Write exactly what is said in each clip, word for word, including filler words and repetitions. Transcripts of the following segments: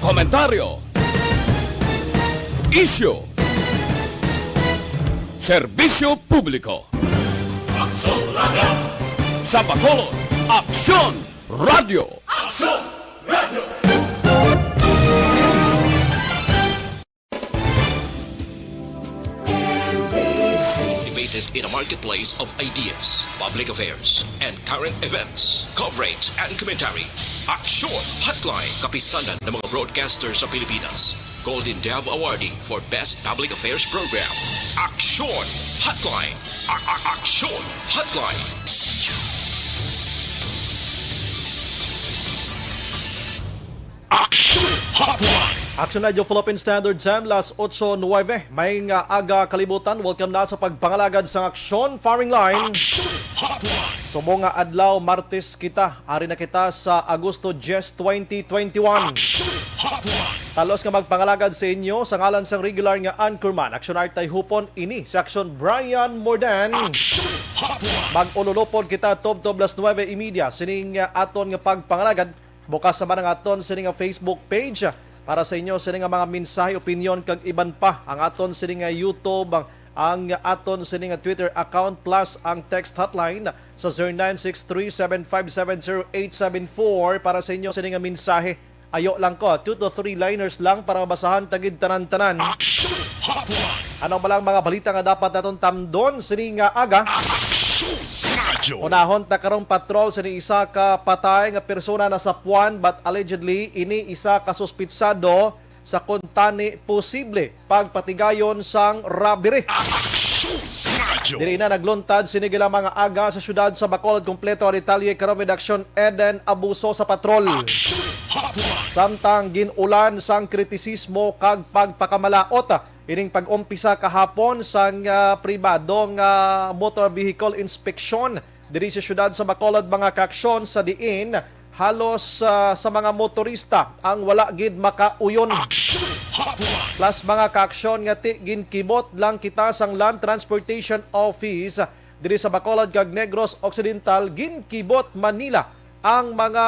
Komentaryo. Isyu. Serbisyo publiko. Aksyon Radio. Sa Bacolod, Aksyon Radio. Aksyon Radio. Debated in a marketplace of ideas, public affairs, and current events, coverage and commentary. Aksyon Hotline, kapisanan ng mga broadcaster sa Pilipinas. Golden Dove Awardee for Best Public Affairs Program. Aksyon Hotline. A- a- Aksyon Hotline. Aksyon Hotline. Action Radio Philippine Standard Time, las otso nuebe. May nga aga kalibutan. Welcome na sa pagpangalagad sa Aksyon Firing Line. Aksyon Hotline. Subong nga adlaw, Martes kita. Ari na kita sa Agosto diyes, twenty twenty-one. Aksyon Hotline. Talos nga magpangalagad sa inyo sa ngalan sang regular nga anchorman, Action Art Tayhupon, ini si Action Brian Morden. Aksyon Hotline. Mag-ululopod kita tubtob las nuebe y media sining, ah, aton nga pagpangalagad. Bukas naman ang aton sini nga Facebook page para sa inyo sini nga mga mensahe, opinyon, kag iban pa. Ang aton sini nga YouTube, ang, ang aton sini nga Twitter account, plus ang text hotline sa zero nine six three seven five seven zero eight seven four para sa inyo sini nga mensahe. Ayo lang ko, two to three liners lang para mabasahan ta gid tanan-tanan. Action Hotline. Ano ba lang mga balita nga dapat naton tamdon sini nga aga? Action Radyo. Unahon ta karong patrol sini isa ka patay nga persona nasapuan, but allegedly ini isa ka suspitsado sa kuntani posible pagpatigayon sang robbery. Action Radyo. Diri na nagluntad sini gila mga aga sa siyudad sa Bacolod. Kompleto ang detalye karon with Action Eden Abuso sa patrol. Action Hotline. Samtang gin-ulan sang kritisismo kag pagpakamalaot ining pag-umpisa kahapon sang, ah, pribado nga motor vehicle inspection diri sa siyudad sa Bacolod, mga kaaksyon, sa diin halos, ah, sa mga motorista ang wala gid makauyon. Action Hotline. Plus, mga kaaksyon, nga ti ginkibot lang kita sang Land Transportation Office diri sa Bacolod kag Negros Occidental, ginkibot man nila ang mga,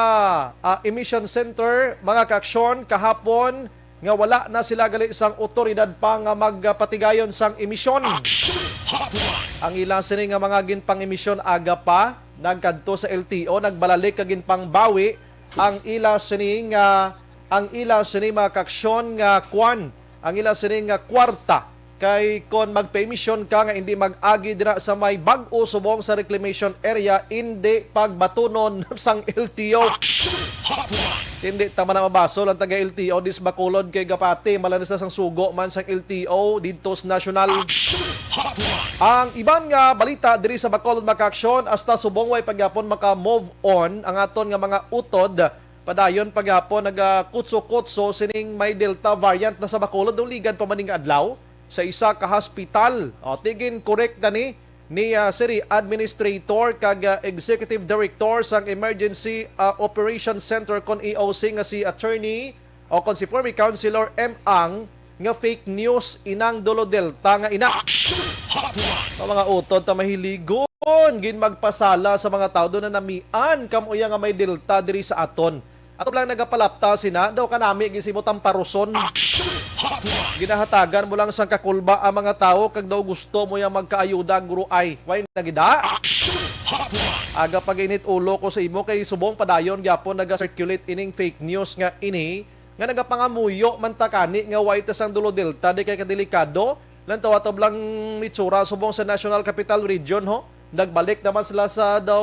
ah, emission center, mga kaaksyon, kahapon nga wala na sila gali sang otoridad pa nga magpatigayon sang emisyon. Action Hotline. Ang ila sini nga mga ginpang-emisyon aga pa nagkadto sa L T O, nagbalalik kag ginpangbawi ang ila sini nga, ang ila sini mga kaaksyon nga kwan, ang ila sini nga kwarta. Kay kon magpa-emission ka nga hindi mag-agi dira sa may bag-o subong sa reclamation area, hindi pagbatunon sang L T O. Action Hotline. Hindi ta man na mabasol ang taga L T O dis Bacolod kay gapati malanisa sang sugo man sang L T O didto sa nasyonal. Action Hotline. Ang iban nga balita diri sa Bacolod, mga kaaksyon, hasta subong way pagyapon maka-move on ang aton nga mga utod, padayon pagyapon nagakutso-kutso sining may Delta variant na sa Bacolod, nung ligad pa man ning adlaw sa isa ka hospital. O, tigin correct na ni, ni, ah, City Administrator kag, ah, Executive Director sang Emergency, ah, Operations Center kon E O C nga si Attorney o kon si former Councilor M. Ang nga fake news inang Dolo Delta nga ina. Action Hotline. Ang mga utod ta mahiligon, gin magpasala sa mga tawo, do na namian kam uya nga may Delta diri sa aton. Ato lang nagapalapta sina, daw kanami gid si mo tamparuson. Action Hotline. Ginahatagan mo lang sang kakulba ang mga tawo kag daw gusto mo yang magkaayuda, guro ay. Way nagida? Action Hotline. Aga pag-init ulo ko sa imo kay subong padayon gyapon naga-circulate ining fake news nga ini nga nagapangamuyo man ta kani nga way ta sang Dolo Delta, di kay kadelikado. Lantaw ato lang itsura subong sa National Capital Region, ho. Nagbalik naman sila sa daw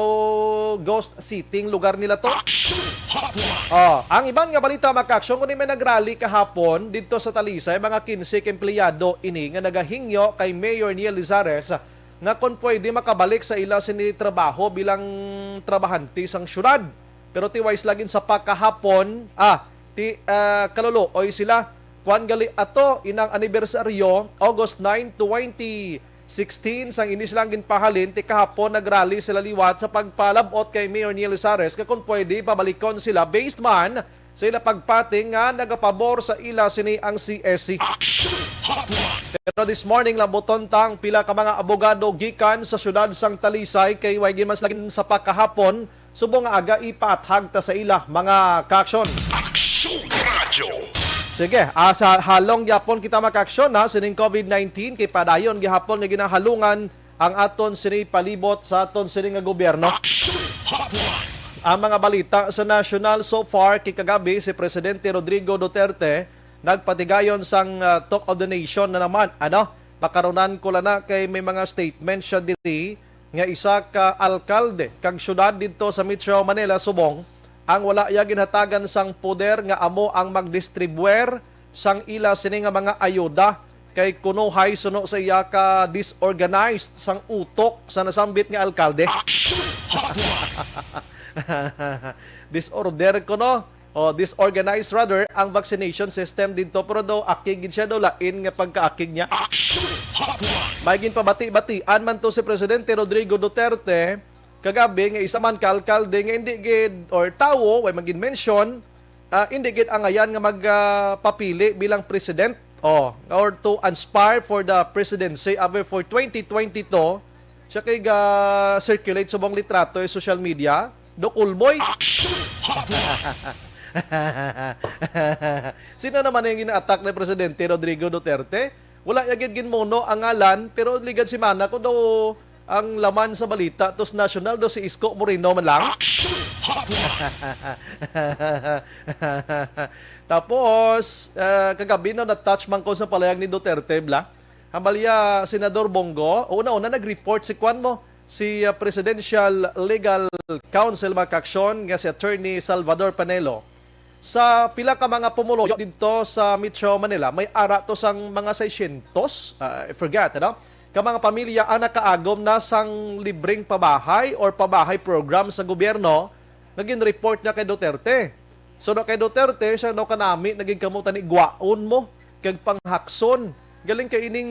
ghost city nga lugar nila to. Action Hotline. Oh, ang iban nga balita, mga kaaksyon, kundi may nagrally kahapon didto sa Talisay, mga kinse ka empleyado ini nga nagahingyo kay Mayor Neil Lizares nga kon pwede makabalik sa ila sini trabaho bilang trabahante sang syudad. Pero ti way sila ginsapa kahapon, ah, ti, ah, kaluluoy sila. Kuan gali ato, inang anibersaryo, August nine, twenty sixteen, sang ini silang ginpahalin, ti kahapon nagrally sila liwat sa pagpalabot kay Mayor Neil Lizares nga kung pwede pabalikon sila based man sa ila pagpati nga nagapabor sa ila sini ang C S C. Action Hotline. Pero this morning, lambuton ta ang pila ka mga abogado gikan sa siyudad sang Talisay kay way gid man sila ginsapa kahapon. Subong nga aga, ipaathag ta sa ila, mga kaaksyon. Aksyon Radyo. Sige, ah, sa halong gyapon kita makaaksyon na sining covid nineteen, kay padayon gihapon nga ginahalungan ang aton sini palibot sa aton sini nga gobyerno. Action Hotline! Ang mga balita sa national so far, kay kagabi si Presidente Rodrigo Duterte nagpatigayon sang, ah, Talk of the Nation na naman. Ano? Pakarunan ko lang na kay may mga statement siya diri nga isa ka alkalde kag syudad didto sa Metro Manila subong ang wala iya ginhatagan sang poder nga amo ang magdistribuer sang ila sini nga mga ayuda, kay kuno hay suno sa iya ka disorganized sang utok sa nasambit nga alkalde. Action Hotline! Disorder kuno, o disorganized rather, ang vaccination system didto, pero daw akig gid siya, daw lain nga pagkaakig niya. Action Hotline! May ginpabati-batian man to si Presidente Rodrigo Duterte kagabi nga isa man ka alkalde nga hindi gid, or tawo, way man gid mention, ah, hindi gid angayan nga mag, ah, papili bilang president, oh, or to aspire for the presidency, abi, for twenty twenty-two. Siya kay ga-circulate subong litrato sa social media, Doc Ulboy. Action Hotline! Sino naman ang gina-attack ni Presidente Rodrigo Duterte? Wala ya gid ginmuno ang ngalan, pero ligad semana ko daw ang laman sa balita to sa national daw si Isko Moreno man lang. Action Hotline! Tapos, ah, kagabi na na-touch man ko sa palayag ni Duterte, bla. Hambal ya, Senador Bong Go, una-una nag-report si kwan mo, si, ah, Presidential Legal Counsel, mga kaaksyon, nga si Attorney Salvador Panelo. Sa pila ka mga pumuluyo didto sa Metro Manila, may ara to sang mga seiscientos, ah, I forget, ano? Ka mga pamilya ang nakaagom na sang libreng pabahay or pabahay program sa gobyerno nga gin-report niya kay Duterte. So, no, kay Duterte, siya, no, kanami naging kamo tani gwaon mo kag panghakson. Galing kay ining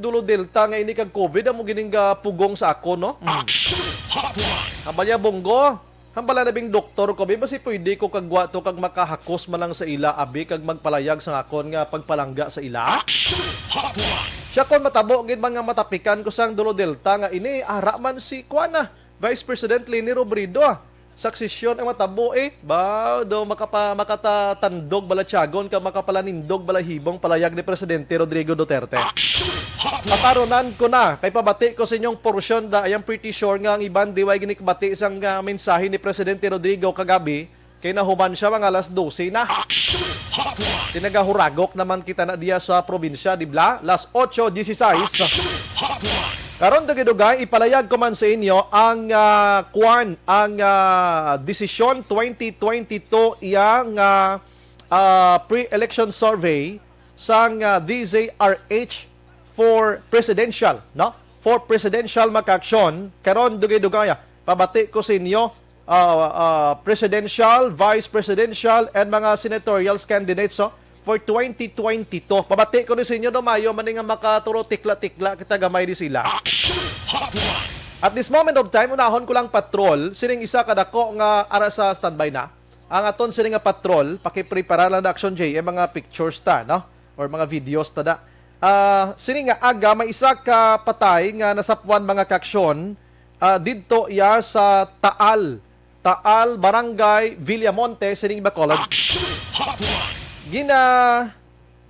Dulo Delta nga ini kag covid amo gining gapugong sa ako, no? Mm. Action Hotline! Hambal ya, Bong Go, hambala na bing doktor ko, bi, basi pwede ko kagwa to kag makahakos man lang sa ila, abi, kag magpalayag sa akon nga pagpalangga sa ila. Action Hotline! Siya, kon matabo gid man nga matapikan ko sang Dulo Delta nga ini, ara man si, kuan na, Vice President Leni Robredo, ah. Succession ang matabo, eh. Ba, do makapa-, makatatandog balatyagon ka, makapalanindog balahibong palayag ni Presidente Rodrigo Duterte. Action Hotline! Patarunan ko na, kay pabati ko sa inyong porsyon da, I am pretty sure nga ang iban di way ginikbati sang, ah, mensahe ni Presidente Rodrigo kagabi, kay nahuman siya mga alas dose na. Action Hotline! Tinagahuragok naman kita na diya sa probinsya, di bla? Las ocho dieciséis. Action Hotline! Karon, dugay-dugay, ipalayag ko man sa inyo ang, ah, kwan, ang, ah, desisyon twenty twenty-two, iyang, ah, ah, pre-election survey sang, ah, D Z R H for presidential, no? For presidential, mga kaaksyon. Karon, dugay-dugay, ah, pabati ko sa inyo, ah, ah, presidential, vice presidential, and mga senatorial candidates, oh, for twenty twenty-two. Pabati ko ni sa inyo, no, mayo man ni nga makaturo tikla-tikla kita gamay di sila. Action Hotline! At this moment of time, unahon ko lang patrol, sining isa ka dako nga ara sa standby na. Ang aton sini nga patrol, pakiprepara lang na Action J M, mga pictures ta, no? Or mga videos ta da. Ah, sini nga aga, may isa ka patay nga nasapuan, mga kaaksyon, ah, didto iya sa Taal. Taal, Barangay Villamonte, sining Bacolod. Action Hotline! Gina,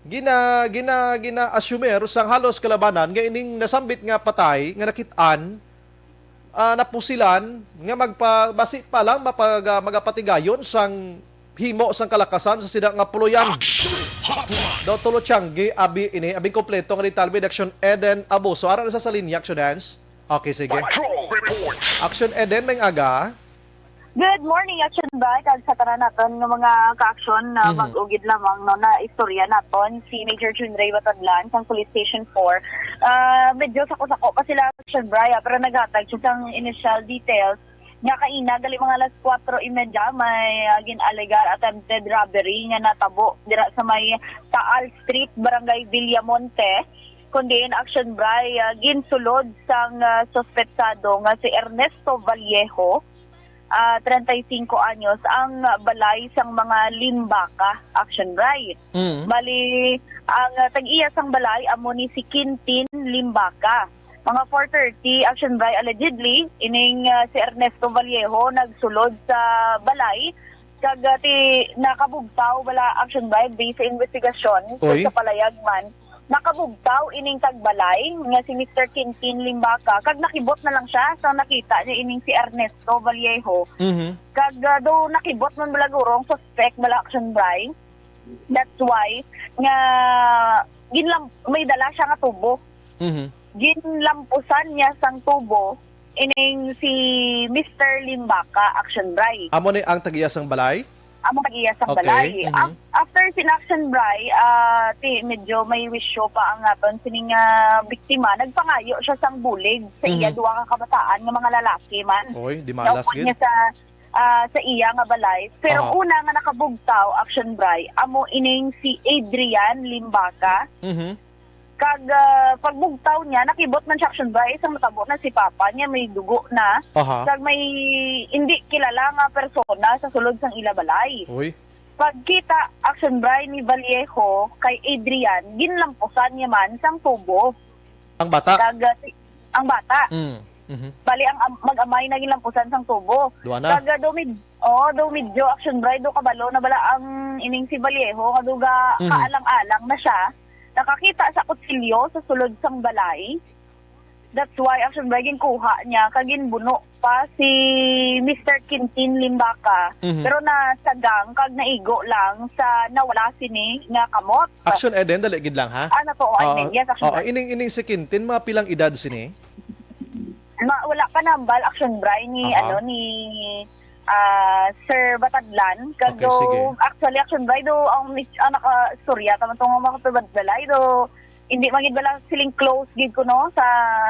gina, gina, gina-assumer sang halos kalabanan nga ining nasambit nga patay nga nakit-an, ah, napusilan nga magpa-, basi pa lang mapag-, ah, magapatigayon sang himo sang kalakasan sa sida nga puloyan. Action Hotline! Daw tulo tiyanggi, abi ini, abing kompleto nga detalye, Action Eden Abuso. Ara na sa, sa linya, Action Dance. Okay, sige. Patrol Reports! Action Eden, may aga. Good morning, Action Bike, kag sa tanan naton nga mga ka-action na Mhm. mag-ugid lamang, no, na istorya naton si Major Jun Ray Batadlan sang Police Station four. Ah, medyo sako-sako pa sila, Action Bry, ah, pero naghatag siya sang initial details nga kaina, gali mga alas kuwatro y medya, may, ah, gin-alegar attempted robbery nga natabo dira sa may Taal Street, Barangay Villamonte. Kundi in Action Bry, ah, ginsulod sang, ah, suspetsado nga si Ernesto Vallejo, ah, treinta y cinco anyos, ang balay sang mga Limbaka, Action Bry. Mm. Bali, ang, ah, tag-iya sang balay amo ni si Quintin Limbaka. Mga four thirty, Action Bry, allegedly, ining, ah, si Ernesto Vallejo nagsulod sa balay Kag, ah, ti, nakabugtaw bala, Action Bri, based sa investigasyon, Oy. sa palayag man, nakabugtaw ining tagbalay nga si Mister Quintin Limbaka, kag nakibot na lang siya sa nakita niya ining si Ernesto Vallejo. Mhm. Kag, ah, do nakibot man bala guro ang suspect bala, Action Bri. That's why nga ginlam-, may dala siya nga tubo. Mhm. Ginlampusan niya sang tubo ining si Mister Limbaka, Action Bri. Amo ni ang tagiya sang balay? Amo tagiya sang Okay, balay. mhm. Af-, after sin Action Bri, ah, ti, medyo may wisyo pa ang aton sining, ah, biktima. Nagpangayo siya sang bulig sa iya Mhm. duha ka kabataan nga mga lalaki man. Oy, di malas Naupat gid. niya sa, ah, sa iya nga balay. Pero Aha. una nga nakabugtaw, Action Bri, amo ining si Adrian Limbaka. Mhm. Kag, ah, pagbugtaw niya, nakibot man siya, Action Bri, sang natabo na si Papa niya, may dugo na. Aha. Kag may hindi kilala nga persona sa sulod sang ila balay. Uy. Pagkita, Action Bri, ni Vallejo kay Adrian, ginlampusan niya man sang tubo. Ang bata? Kag, ah, si, ang bata. Mm. Mhm. Bali, ang am-, mag-amay na ginlampusan sang tubo. Duha na. Kag, ah, do med-, oh, do medyo, Action Bri, do kabalo na bala ang ining si Vallejo, nga do ga Mhm. kaalang-alang na siya. Nakakita sa kutsilyo sa sulod sang balay. That's why, Action Bri, ginkuha niya kag ginbuno pa si Mister Quintin Limbaka. Mhm. Pero nasagang kag naigo lang sa nawala sini nga kamot. Action Eden, dali gid lang, ha? Ah, natuo, I Oo. mean, yes, Action Oo, Bri. ining, ining si Quintin, mga pilang edad sini? Ma-, wala pa nambal, Action Bri, ni, Aha. ano, ni, ah, Sir Batadlan. Kag Okay, do, sige. actually, Action Bri, do, ang, ang nakaistorya, tama to nga mga kapibadbalay, do, hindi man gid bala siling close gid ko, no, sa,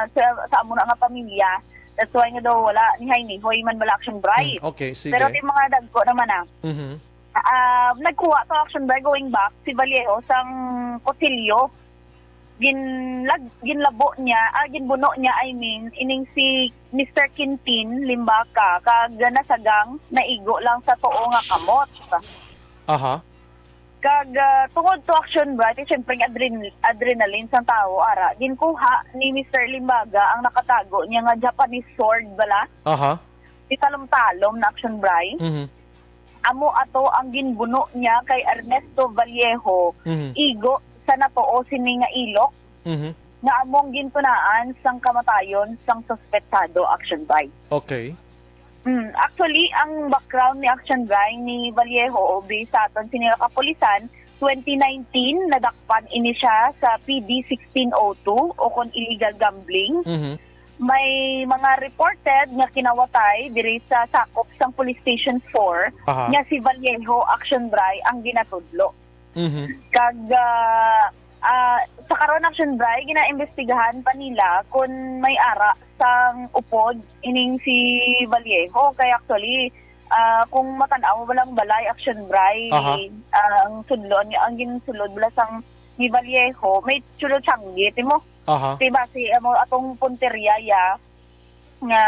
sa, sa amo na nga pamilya. That's why nga daw wala ni Hay ni Hoy man bala, Action Bri. Mm, okay, sige. Pero ti mga dagko naman, ah. Mhm. Ah, nagkuha to, Action Bri, going back, si Vallejo sang kutsilyo. Ginlag-, ginlabo niya, ah, ginbuno niya, I mean, ining si Mister Quintin Limbaka, kag nasagang, naigo lang sa tuo nga kamot. Aha. Kag, ah, tungod to, Action Bri, ti, syempre, nga adren-, adrenaline sang tawo, ara, ginkuha ni Mister Limbaga ang nakatago niya nga Japanese sword bala. Aha. Ti talom-talom na, Action Bri. Mhm. Amo ato ang ginbuno niya kay Ernesto Vallejo, Mhm. igo sa natuo sini nga ilok, Mhm. nga among gintunaan sang kamatayon sang suspetsado, Action Bri. Okay. Mm, actually, ang background ni Action Bri ni Vallejo, based sa aton sini nga kapulisan, twenty nineteen, nadakpan ini siya sa P D sixteen oh two o kon illegal gambling. Mhm. May mga reported nga kinawatay diri sa sakop sang Police Station four Aha. nga si Vallejo, Action Bri, ang ginatudlo. Mhm. Kag, ah, ah, sa karon, Action Bri, ginaimbestigahan pa nila kon may ara sang upod ining si Vallejo. Kay actually, ah, kung matan-aw mo lang balay, Action Bri, Aha. ang sudlon niya, ang ginsulod bala sang ni Vallejo, may chulo changi, ti mo. Aha. Diba, si, amo, atong punteriya, ya, nga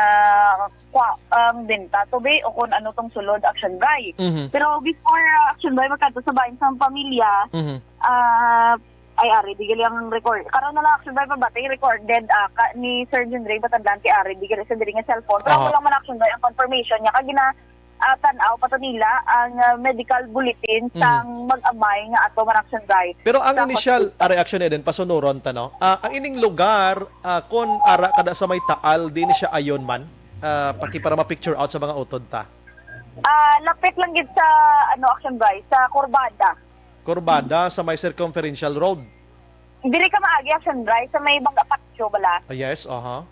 kwa, ang benta to, be, o kung ano tong sulod, Action Bri. Mhm. Pero before, ah, Action Bri, magkadto sa bahin sa pamilya, Mhm. ah, ay, ari, di gali ang record. Karon na lang, Action Bri, pabati, recorded, ah, ka, ni Sir Junray Batadlan, ti ari, di gali sa diri nga cellphone. Pero Aha. amo lang man, Action Bri, ang confirmation niya, kag gina-, ah, tan-aw pa to nila ang, ah, medical bulletin Mhm. sang mag-amay nga ato man, Action Bri, Pero ang sa initial, hospital. Ari, Action Eden, pasunuron ta, no? Ah, ang ining lugar, ah, kon ara kada sa may Taal, di ni siya ayon man, ah, paki para ma-picture out sa mga utod ta. Ah, lapit lang gid sa, ano, Action Bri, sa Corbada. Corbada, sa may Circumferential Road. Diri ka maagi, Action Bri, sa may Bangga Patio bala. Ah, yes, aha.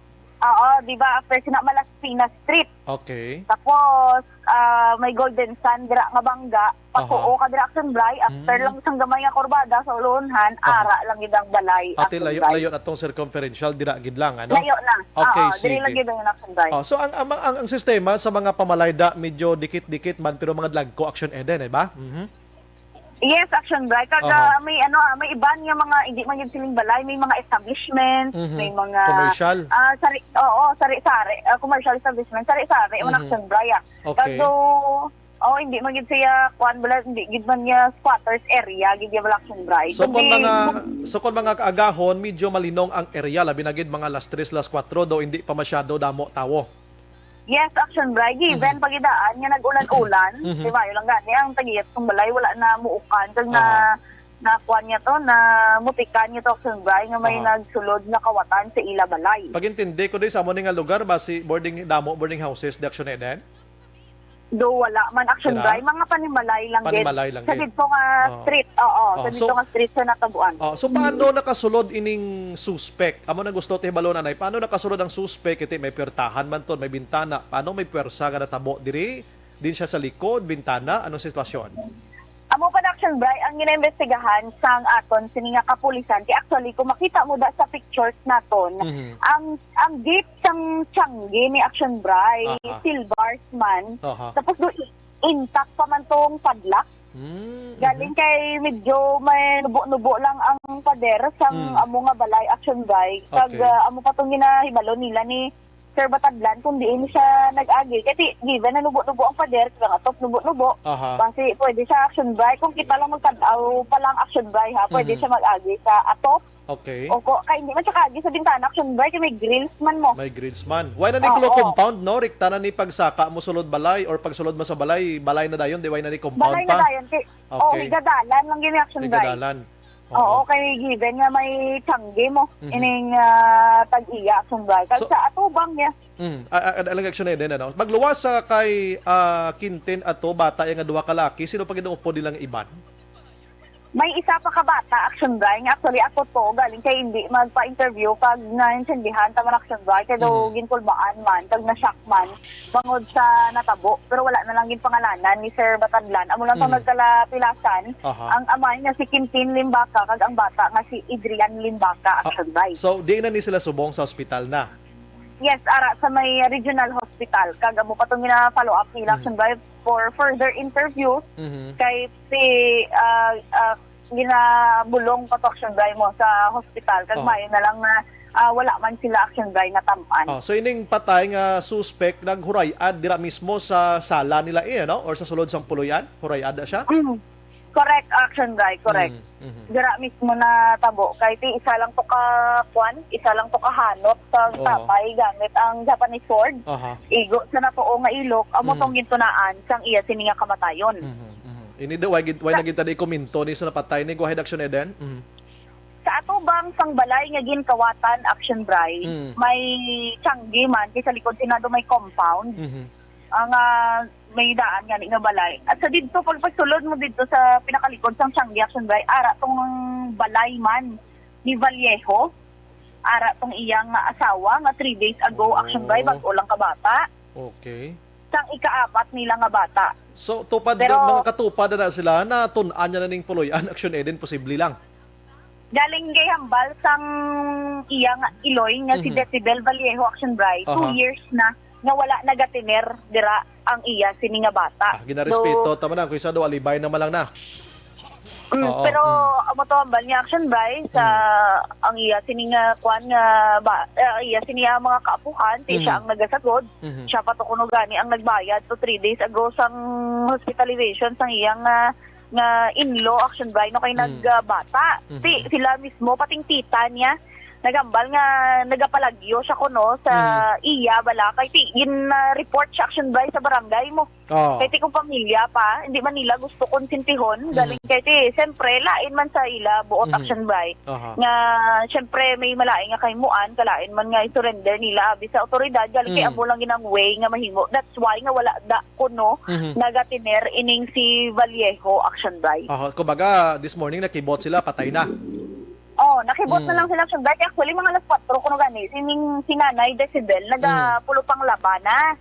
Oo, di ba, after sina Malaspina Street. Okay. Tapos, ah, may Golden Sand dira nga bangga. Patuo Aha. ka dira, Action Bri, after Mm. lang sang gamay nga kurbada sa Ulonhan, Aha. ara lang gid ang balay, Ate, Action layo, Bri. layo na tong Circumferential, dira gid lang, ano? Layo na. Okay, Oo, diri sige. lang gid ang Action Bri. Oh, so ang, ang, ang, ang sistema sa mga pamalayda, medyo dikit-dikit man, pero mga dagko, Action Eden, eh, ba? Mhm. Yes, Action Bri. Kag, Aha. ah, may ano, ah, may iban nga mga, hindi man gid siling balay, may mga establishment, Mhm. may mga, Commercial. ah, sari-, oo, sari-sari, ah, commercial establishment, sari-sari man, Mhm. Action Bri, ah. Okay. Kag do, oh, hindi man gid siya, kuan bala, hindi gid man niya squatters area, gid ya bala, Action Bri. So, kung Kundi mga, so, kung mga kaagahon, medyo malinong ang area, labi na gid mga alas tres, alas kuwatro, do hindi pa masyado damo tawo. Yes, Action Bri. Given Mhm. pagidaan nga nag-ulan-ulan, Mhm. di ba, yun lang gani, ang tag-iya sang balay, wala na muukan, kag na, Aha. na kuwan niya to, na mutikan niya to, Action Bri, nga may Aha. nagsulod nga kawatan sa ila balay. Pag-intindi ko, di, sa amo ni nga lugar, ba si boarding, damo boarding houses, di, Action Eden? Do, wala man, Action Dira? Bri. Mga panimalay lang Panimalay din. lang Sa din. dito nga Oo. street, oo, sa Oh, dito so, nga street sa Natabuan. oh, so, paano nakasulod ining suspect? Amo nang gusto ti hibalon, anay. Paano nakasulod ang suspect? Iti may puwertahan man to, may bintana. Paano may puwersa nga natabo diri? Din siya sa likod, bintana? Anong sitwasyon? Amo pa na, Action Bri, ang ginaimbestigahan sang aton sini nga kapulisan. Kay actually, kung makita mo da sa pictures naton, Mhm. ang, ang gate sang tiyangge ni, Action Bri, Aha. silvers man. Aha. Tapos do, i-, intact pa man tong padlock. Hmm, Galing mhm. kay medyo may nubo-nubo lang ang pader sang Hmm. amo nga balay, Action Bri. Kag, Okay. ah, amo pa tong ginahibalo nila ni Sir Batadlan kung diin siya nag-agi. Kasi given na nubo-nubo ang pader, kag ang atop nubo-nubo, Aha. basi pwede siya, Action Bri. Kung kita lang magtanaw pa lang, Action Bri, ha, pwede Mhm. siya mag-agi sa atop. Okay. O ko, kay hindi man siya kaagi sa bintana, Action Bri, kay may grills man mo. May grills man. Wala na ni Oo. Compound, no? Rikta na ni pagsaka mo sulod balay or pagsulod mo sa balay, balay na dayon, di wala na ni compound Balay na pa? dayon, kay, oh, Okay. higadalan lang yun, Action Bri. Higadalan. Oo, Oo. kay given nga may tiyangge mo, Mhm. ining, ah, tag-iya, Action Bri. Kag So, sa atubang niya. Mm. Ah, ah, ah, lang, Action Eden, ano? Magluwas sa kay, ah, Quintin ato, bata iya nga duha ka laki, sino pa gid ang upod nilang iban? May isa pa ka bata, Action Bri, nga actually ako to, galing kay hindi magpa-interview, kag naintindihan ta man, Action Bri, kay daw Mhm. ginkulbaan man, kag na-shock man, bangod sa natabo. Pero wala na lang ginpangalanan ni Sir Batadlan. Amo lang tong Mhm. nagkalapilasan, Aha. ang amay nga si Quintin Limbaka, kag ang bata nga si Adrian Limbaka, Ah, Action Bri. so, di na ni sila subong sa ospital na? Yes, ara sa may regional hospital. Kag amo pa tong gina-follow up nila, Mhm. Action Bri, for further interview. Mhm. Kay si, ah, ah, ginabulong pa to, Action Bri, mo sa hospital. Kag Oh. maayo na lang na, ah, wala man sila, Action Bri, natam-an. Oh, so ining patay nga suspect naghuray-ad dira mismo sa sala nila, eh, no? Or sa sulod sang puloy-an? Huray-ad na siya? Mm. Correct, Action Bri, correct. Mm, mhm. Dira mismo natabo. Kay ti isa lang to ka, kwan, isa lang to ka hanot sa Oo. sapay gamit ang Japanese sword. Aha. Igo sa natuo nga ilok, amo Mm. tong gintunaan sang iya sini nga kamatayon. Mhm, mhm. Ini daw, why gid, why Sa na gid ta di komento ni sa napatay ni? Go ahead, Action Eden. Mhm. Sa atubang sang balay nga ginkawatan, Action Bri, Mm. may tiyangge man, kay sa likod sina do may compound. Mhm. Ang, ah, may daan gani nga balay. At sa didto, pagpasulod mo didto sa pinakalikod sang tiyangge, Action Bri, ara tong balay man ni Vallejo. Ara tong iyang asawa nga three days ago, Action Bri, Oh. bag-o lang kabata. Okay. Sang ikaapat nila nga bata. So, tupad, Pero mga katupad na sila, natun-an niya na ning puloy-an, Action Eden, posible lang. Galing kay hambal sang iya nga iloy nga si Mhm. Decibel Vallejo, Action Bri, two Aha. years na nga wala nagatiner dira ang iya sini nga bata. Ah, ginarespeto, So, tama na, kung isa daw, alibay naman lang na. Mm, Oo, pero mm. amo to hambal niya, Action Bri, sa Mm. ang iya sini nga kwan nga ba, eh, iya sini ang mga kaapuhan, ti siya Mhm. ang nagasagod, Mhm. siya pa to kuno gani ang nagbayad to three days ago sang hospitalization sang iyang, ah, nga in-law, Action Bri, no, kay Mm. nagbata. Mhm. Ti sila mismo, pating tita niya, naghambal nga nagapalagyo siya kuno sa Mm. iya bala. Kay ti gin, ah, report siya, Action Bri, sa barangay mo. Oh. Kay ti kung pamilya pa, hindi man nila gusto konsentihon. Mm. Galing kay ti, siyempre, lain man sa ila, buot Mhm. Action Bri. Aha. Nga, siyempre, may malain nga kahimuan, kalain man nga i-surrender nila, abi sa otoridad, galing kay Mm. amo lang ginang way nga mahimo. That's why nga wala da kuno Mhm. nagatiner ining si Vallejo, Action Bri. Aha, kumbaga, this morning, nakibot sila, patay na. Oh, nakibot na Mm. lang sila, Action Bri. Actually, mga alas kwatro kuno gani, sining si Nanay Decibel, Mm. nagapulupang laba na.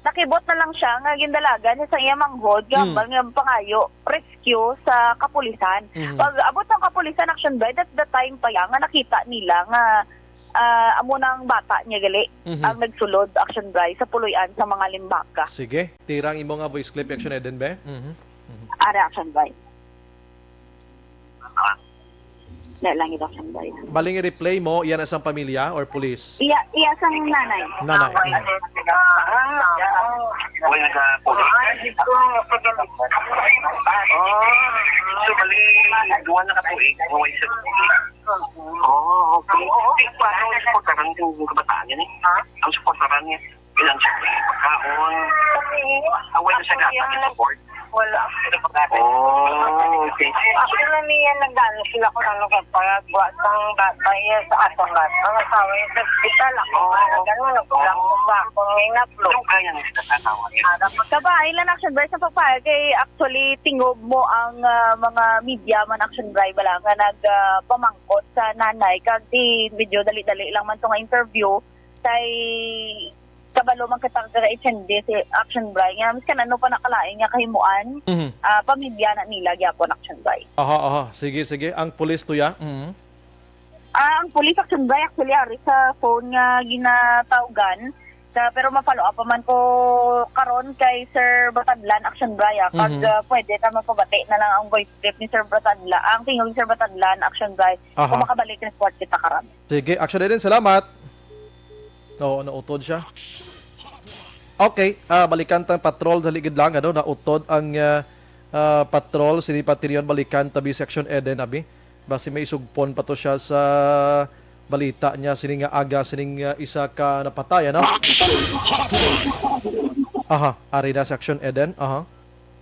Nakibot na lang siya nga gindalagan siya sa iya manghod, Mm. gambal nga pangayo, rescue sa kapulisan. Mhm. Pag abot ng kapulisan, Action Bri, that's the time pa yan nga nakita nila nga, ah, amo na ang bata niya gali, Mhm. ang nagsulod, Action Bri, sa puloy-an sa mga limbaka. Sige, tira ang imo nga voice clip, Action Eden, be. Mhm. Mhm. Ara, Action Bri. Dahil lang ito, Action Bri. Baling i-replay mo, iya na sang pamilya or pulis? Iya, iya sang nanay. Nanay. Mm. Uy, nasa pulis. Ah, so, bali, duha na ka tuig, buhay sa pulis. Oh, okay. Di ba, ang suportaran yung kabataan yan eh? Ang suportaran niya. Ilang siya? Kaon. Kasi, ah, wala siya ako gata yan. Sa board? Wala. Sino pa gata? Oh, okay. Actually, niya nag-ano sila kung ano ka, para buhat ng bata, yan sa atong bata. Ang asawa niya sa hospital, ako, oh, talaga, no, nagkulang ko ba ako, may naplo. Ano kaya nila sa tanawan? Sa bahay lang, Action Bray, sa Papaya, kay actually, tingob mo ang, ah, mga media man, Action Bray, bala nga nag, ah, pamangkot sa nanay, kag di medyo dali-dali lang man to nga interview, kay kabalo man kita ka-H N D si Action Bray, nga miskan ano pa nakalain nga kahimuan, Mhm. ah, pamilya na nila gyapon, Action Bray. Aha, aha. Sige, sige. Ang pulis to ya. Mhm. Ah, ang pulis, Action Bray, actually, ari sa phone nga ginatawgan. Sa, pero ma-follow up pa man ko karon kay Sir Batadlan, Action Bray, ah, kag, Mhm. ah, pwede ta mapabati na lang ang voice clip ni Sir Batadla, ang tingog ni Sir Batadlan, Action Bray, Aha. kung makabalik report kita karon. Sige, Action Eden, salamat. Oo, nautod siya. Okay, ah, balikan tang patrol, dali gid lang, ano, nautod ang, ah, ah, patrol, sini pa tiniyon, balikan tabi section Eden, abi. Basi may isugpon pa to siya sa balita niya, sini nga aga, sining, ah, isa ka napatay, ano? Aha, ari na section Eden, aha.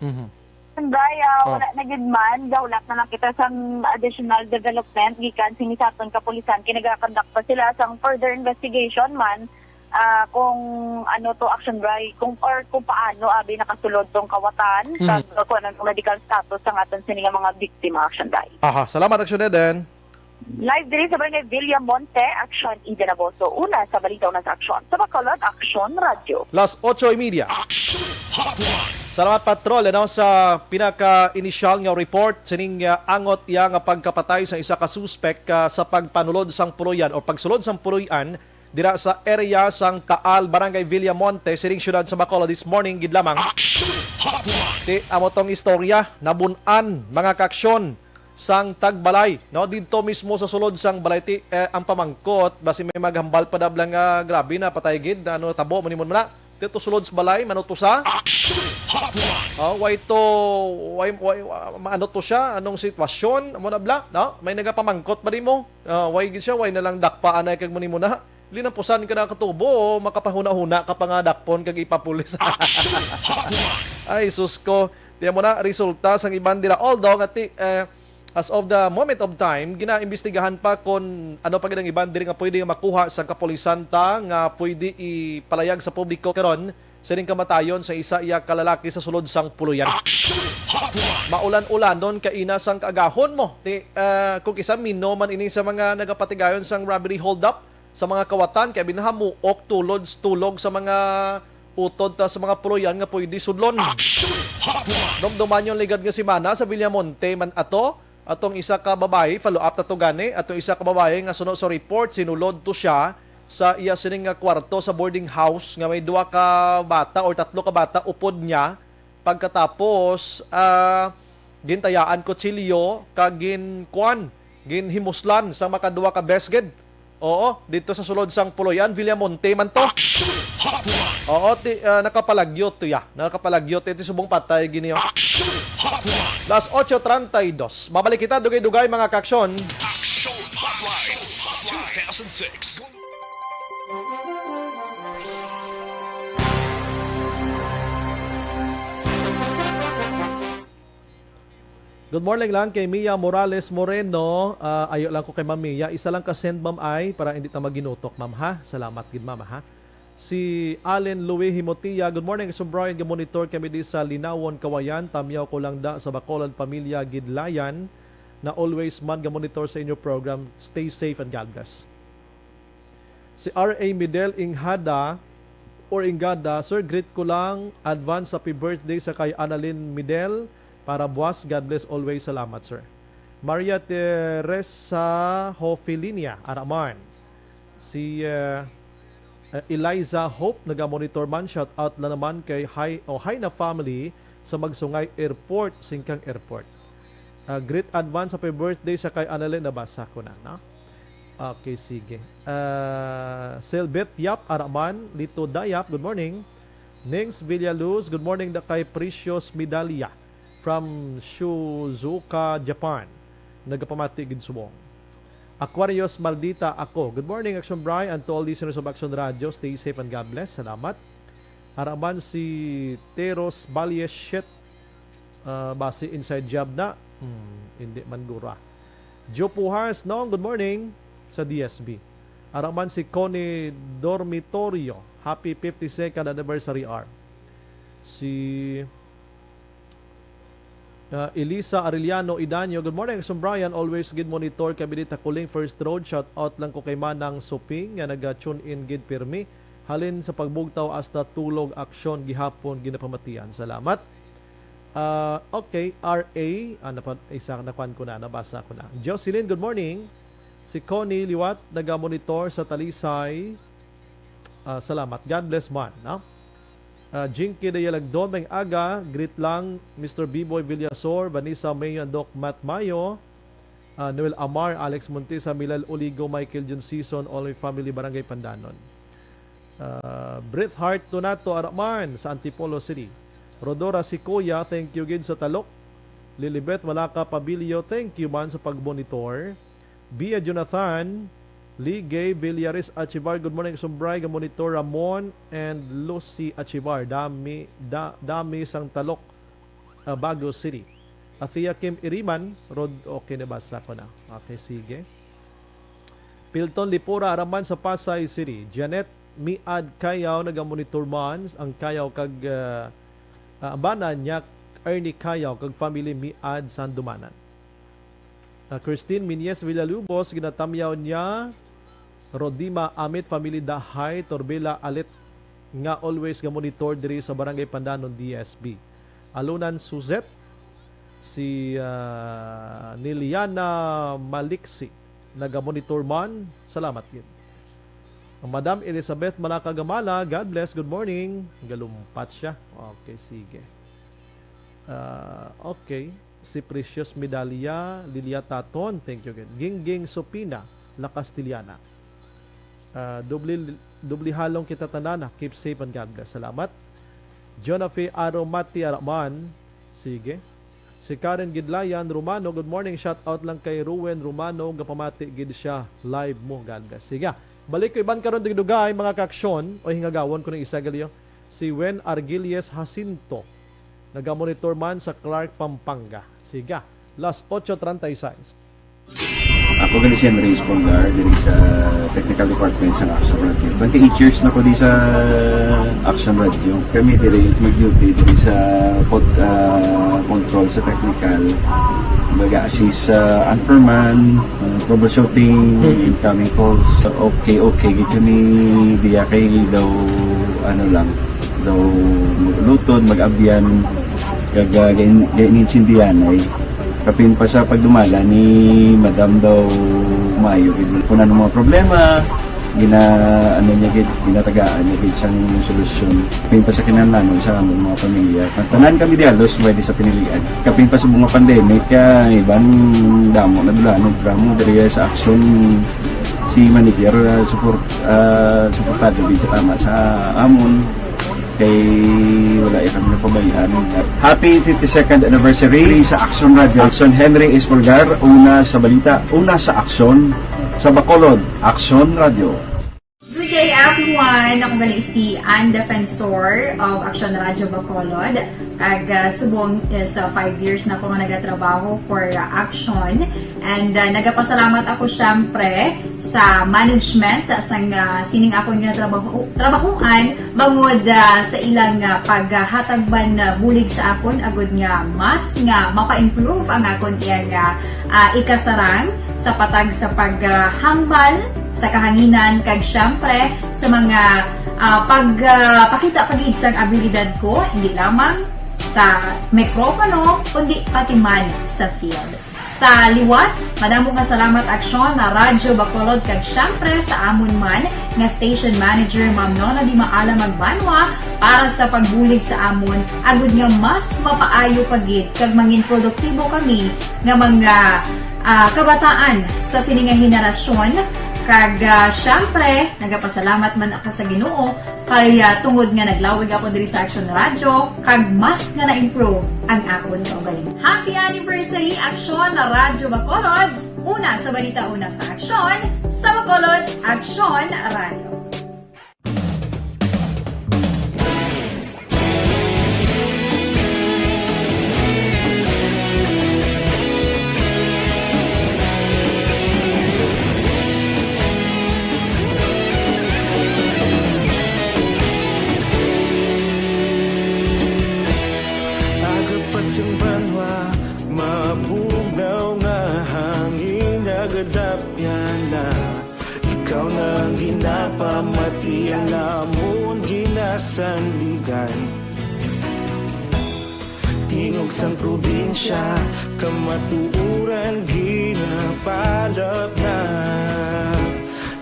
Mhm. Bray, ah, Oh. wala na gid man, gahulat na lang kita sang additional development gikan sini sa aton kapulisan. Kay nagakondak pa sila sang further investigation man, ah, kung ano to, Action Bray, kung, or kung paano abi nakasulod tong kawatan, Mhm. kag kung ano ang medical status sang aton sini nga mga biktima, Action Bray. Aha, salamat, Action Eden. Live diri sa Barangay Villamonte, Action Eden Aboso. Una sa balita, una sa aksyon. Sa Bacolod, Action Radyo. Las ocho y media. Action Hotline. Salamat, Patrol, ano, sa pinaka-inisyal nga report sining, ah, angot iya nga pagkapatay sa isa ka suspek, ah, sa pagpanulod sang puloy-an o pagsulod sang puloy-an dira sa area sang Taal, Barangay Villamonte, sining siyudad sa Bacolod this morning gid lamang. Action Hotline. Ti amo tong istorya, nabun-an, mga kaaksyon, sang tagbalay, no? Didto mismo sa sulod sang balay ti, eh, ang pamangkot, basi may maghambal pa dabla nga, "Grabe na, patay gid, ano, tabo, manimon man na." Didto sulod sa balay, manutusa. Action Hotline. Oh, way to, way, way, uh, maano to siya, anong sitwasyon, amo na bla, no? May nagapamangkot ba nimo? Ah, way gid siya, way na lang dakpa anay kag manimon na. Linampusan ka na katubo, o makapahuna-huna ka pa nga dakpon kag ipapulis. Action Hotline. Ay, sus ko. Tiyan mo na, resulta sang iban dira. Although, nga ti, eh, as of the moment of time, ginaimbestigahan pa kon ano pa gid ang iban diri nga pwede nga makuha sang kapulisan ta nga pwede ipalayag sa publiko karon sining kamatayon sa isa iya ka lalaki sa sulod sang puloy-an. Action Hotline. Maulan-ulanon kaina sang kaagahon mo. Ti, eh, kung isa mino man ini sa mga nagapatigayon sang robbery hold-up, sa mga kawatan kay binahamuok tulod tulog sa mga utod ta sa mga puloy-an nga pwede sudlon. Action Hotline. Dumduman yung ligad nga semana sa Villamonte man ato, atong isa ka babayi, follow up ta to gani, atong isa ka babayi nga suno sa report, sinulod to siya sa iya sining nga kwarto sa boarding house nga may duha ka bata or tatlo ka bata upod niya. Pagkatapos, ah, gintayaan kutsilyo kag ginkuan, ginhimuslan sang makaduha ka beses gid. Oo, dito sa sulod sang Puloy-an, Villamonte man to. Action Hotline! Oo, ti, ah, nakapalagyo to ya. Nakapalagyo to, ti subong patay gini, oh. Action Hotline! Las ocho treinta y dos. Babalik kita, dugay-dugay, mga kaaksyon. Action Hotline two thousand six. Good morning lang kay Mia Morales Moreno. Ah, ayo lang ko kay Ma'am Mia. Isa lang ka send, ma'am, ay, para hindi ta maginutok, ma'am, ha? Salamat gid, ma'am, ha? Si Allen Louis Himotia, "Good morning, Sir Brian. Ga-monitor kami di sa Linawon, Kawayan. Tamyaw ko lang da sa Bacolod Pamilya Gidlayan, na always man ga-monitor sa inyo program. Stay safe and God bless." Si R A Midel Inghada or Ingada, "Sir, greet ko lang, advance happy birthday sa kay Annalyn Midel para buwas. God bless always. Salamat, sir." Maria Teresa Hofilinia, Araman. Si, eh, eh, Eliza Hope, naga-monitor man. Shout out lang naman kay Hi-, o Haina family sa Magsungay Airport, Singkang Airport. Ah, greet advance happy birthday sa kay Annalyn. Nabasa ko na, no? Okay, sige. Ah, Selbet Yap Araman, Lito Dayap, good morning. Nings Villaluz, good morning da kay Precious Medalia from Shizuoka, Japan. Nagapamati gid subong. Aquarius Maldita ako. Good morning, Action Bri, and to all listeners of Action Radio. Stay safe and God bless. Salamat. Ara man si Teros Balye Shit, ah, basi inside job na. Hmm, hindi man gura. Joe Puhas, Nong, good morning sa D S B. Ara man si Connie Dormitorio. Happy fifty-second anniversary, R. Si, ah, Elisa Arellano Idaño, good morning, Action Brian. Always gid monitor kami dita Kuling First Road. Shout out lang ko kay Manang Suping nga naga-tune in gid pirmi. Halin sa pagbugtaw hasta tulog, Action gihapon ginapamatian. Salamat. Ah, okay, R A, ah, napa-, isa, nakuan ko na, nabasa ko na. Jocelyn, good morning. Si Connie Liwat, naga-monitor sa Talisay. Ah, salamat. God bless man, no? Ah, Jinky Dayalagdon, may aga. Greet lang, Mister Biboy Villasor, Vanessa Mayo, and Doc Matt Mayo. Ah, Noel Amar, Alex Montesa, Milal Uligo, Michael Jun Season, all my family, Barangay Pandanon. Ah, Bret Hart Donato Araman sa Antipolo City. Rodora Sikoya, thank you gid sa talok. Lilibet Malaka Pabilio, thank you man sa pagmonitor. Bia Jonathan, Ligay Villares Achivar, good morning, Sumbray, ga monitor Ramon and Lucy Achivar, dami, da, dami sang talok, ah, Bago City. Athea Kim Iriman, Rod, okay, nabasa ko na. Okay, sige. Pilton Lipura, Araman sa Pasay City. Janet Miad Kayaw, nagamonitor man ang Kayaw kag, ah, ah, bana niya Ernie Kayaw kag family Miad Sandumanan. Ah, Christine Minyes Villalubos, ginatamyaw niya Rodima Amit, family Dahay, Torbela, Alit, nga always nga monitor diri sa Barangay Pandanon, D S B. Alunan Suzette, si, ah, Niliana Maliksi, nagamonitor man. Salamat gid. Ang Madam Elizabeth Malaka Gamala, God bless, good morning. Galumpat siya. Okay, sige. Ah, okay. Si Precious Medalia, Lilia Taton, thank you again. Gingging Sopina, La Castellana. Ah, doble, doble halong kita tanan, ah. Keep safe and God bless. Salamat. Jonafe Aromati Araman, sige. Si Karen Gidlayan Romano, good morning. Shout out lang kay Ruwen Romano, gapamati gid siya. Live mo, God bless. Sige. Balik ko iban karon dugdugay, mga kaaksyon, o hingagawon ko ng isa gali, oh. Si Wen Argilies Jacinto, nagamonitor man sa Clark, Pampanga. Siga, las ocho treinta y seis. Ako gali si Andres Polgar, diri sa technical department sa Action Radio. Twenty-eight years na ko di sa Action Radio. Kami diri mag-duty diri sa pod-, ah, control sa technical. Mag-assist sa anchorman, ah, troubleshooting, Mm. incoming calls. Okay, okay, gid kami diya kay daw, ano lang, daw mag-ulutod, mag-abyan, kag, ah, gain-, gain-, inintindihan ay kapin pa sa pagdumala ni Madam daw maayo gid. Kung ano mga problema, gina-, ano niya gid, ginatagaan niya gid sang solusyon. Kapin pa sa kinahanglanon sa among mga pamilya. Tanan kami di halos pwede sa pinilian. Kapin pa sa mga pandemic, ah, iban damo na dula, ano, damo diri sa Action si manager, ah, support, ah, suportado gid tama sa amon. Kay wala ya kami napabayaan. Happy fifty-second anniversary sa Action Radio. Action Henry Espolgar, una sa balita, una sa aksyon, sa Bacolod, Action Radio. Good day, everyone. Ako gali si Ann Defensor of Action Radio Bacolod. Kag, ah, subong is, ah, five years na ako nga nagatrabaho for, ah, Action. And, ah, nagapasalamat ako, syempre, sa management, ah, sang, ah, sining akon nga trabaho, trabahoan, bangod, ah, sa ilang, ah, paghatag man, ah, bulig sa akon, agud nga mas nga mapa-improve ang akon iyang, ah, ah, ikasarang sa patag sa paghambal sa kahanginan, kag, syempre, sa mga, ah, pag, ah, pakita pa gid sang abilidad ko, hindi lamang sa mikropono, kundi pati man sa field. Sa liwat, madamo nga salamat, Aksyon, na Radyo Bacolod, kag, syempre, sa amon man nga station manager, Ma'am Nona Di Maala Magbanwa, para sa pagbulig sa amon, agud nga mas mapaayo pa gid kag mangin produktibo kami nga mga, ah, kabataan sa sini nga henerasyon. Kag, ah, syempre, nagapasalamat man ako sa Ginoo kay, ah, tungod nga naglawig ako diri sa Action Radio, kag mas nga na-improve ang akon kaugalingon. Happy anniversary, Action Radyo Bacolod! Una sa balita, una sa aksyon, sa Bacolod Aksyon Radio. Aga pa sing banwa, mabugnaw nga hangin nagadapyan na. Ikaw na ang ginapamati, ang amon ginasandigan. Tingog sang probinsya, kamatuoran ginapalapnap.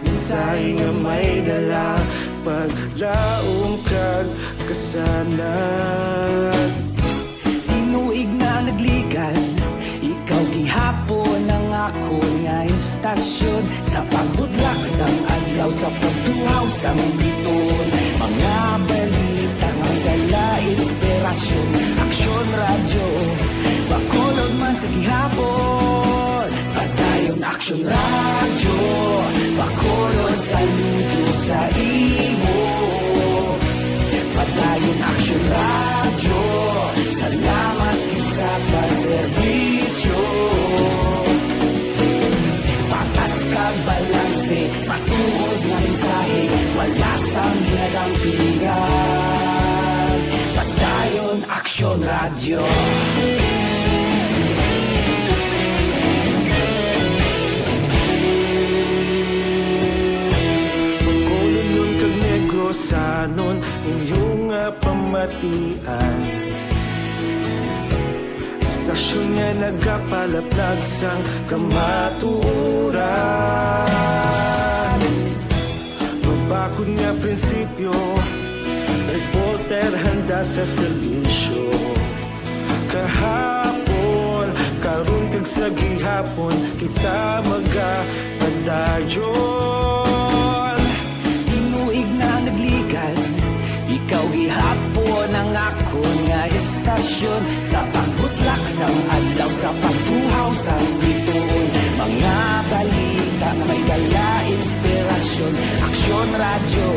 Mensahe nga may dala, paglaom kag kasanag. Tinuig na nagligan, ikaw gihapon ang akon nga istasyon. Sa pagbudlak sang adlaw, sa pagtuhaw sang biton, mga balita nga dala inspirasyon. Aksyon Radyo, Bacolod man sa gihapon. Padayon Aksyon Radyo, Bacolod, saludo sa imo. Padayon Aksyon Radyo, salamat gid sa pagserbisyo. Patas kag balanse, matuod nga mensahe, wala sang ginadampigan. Padayon Aksyon Radyo. Bacolodnon kag Negrosanon, inyo nga pamatian. Istasyon nga nagapalaplag sang kamatuoran. Mabakod nga prinsipyo, reporter handa sa serbisyo. Kahapon, karon kag sa gihapon, kita magapadayon. Tinuig na nagligan, ikaw gihapon ang akon nga istasyon. Sa pagbutlak sang adlaw, sa pagtuhaw sang bituon, mga balita nga may dala inspirasyon. Aksyon Radyo,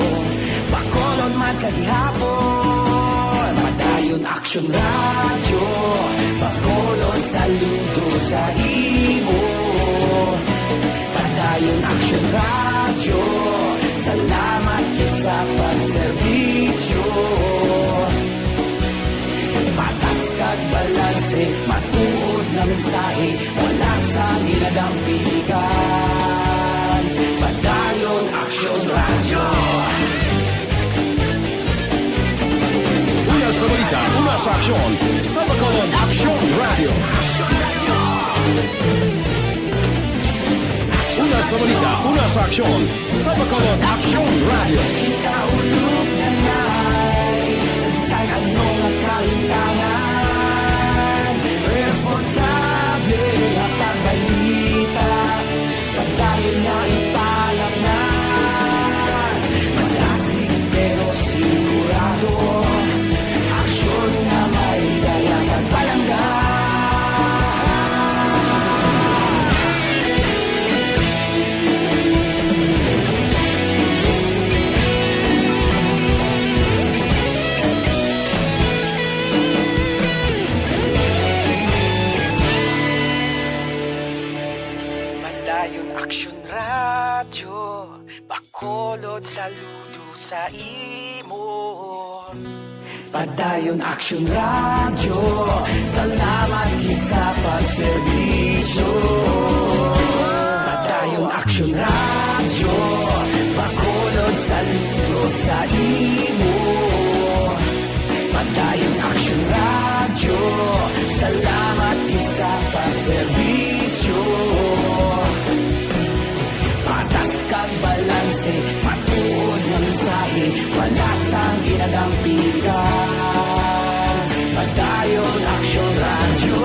Bacolod man sa gihapon. Padayon Aksyon Radyo, Bacolod, saludo sa imo. Padayon Aksyon Radyo, salamat gid sa pagserbisyo. Patas kag balanse, matuod nga mensahe, wala sang ginadampigan. Padayon Aksyon Radyo. Una sa balita, una sa aksyon, sa Bacolod Aksyon Radyo. Una sa balita, una sa aksyon, sa Bacolod Aksyon Radyo. Kita ulog na ngay, sa bisan ano nga kahintangan, responsable nga pagbalita, padayon nga ipalapngan. Madasig pero sigurado, aksyon nga may dala kag palangga. Padayon Aksyon Radyo, Bacolod, saludo sa imo. Padayon Aksyon Radyo, salamat gid sa pagserbisyo. Padayon Aksyon Radyo, Bacolod, saludo sa imo. Padayon Aksyon Radyo, salamat gid sa pagserbisyo. Patas kag balanse, matuod nga mensahe, wala sang ginadampigan. Padayon Aksyon Radyo.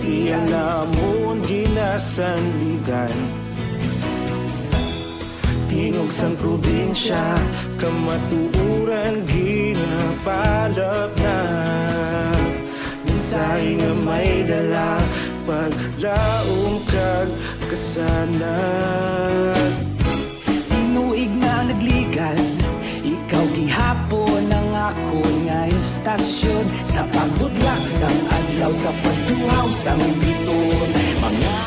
Iya namon ginasandigan. Tingog sang probinsya, kamatuoran ginapalapnag. Mensahe nga may dala, paglaom kag kasanag. Tinuig nga nagligan, ikaw gihapon ang akon nga istasyon. Sa pagbudlak sang adlaw, sa pagtuhaw sang bituon, mga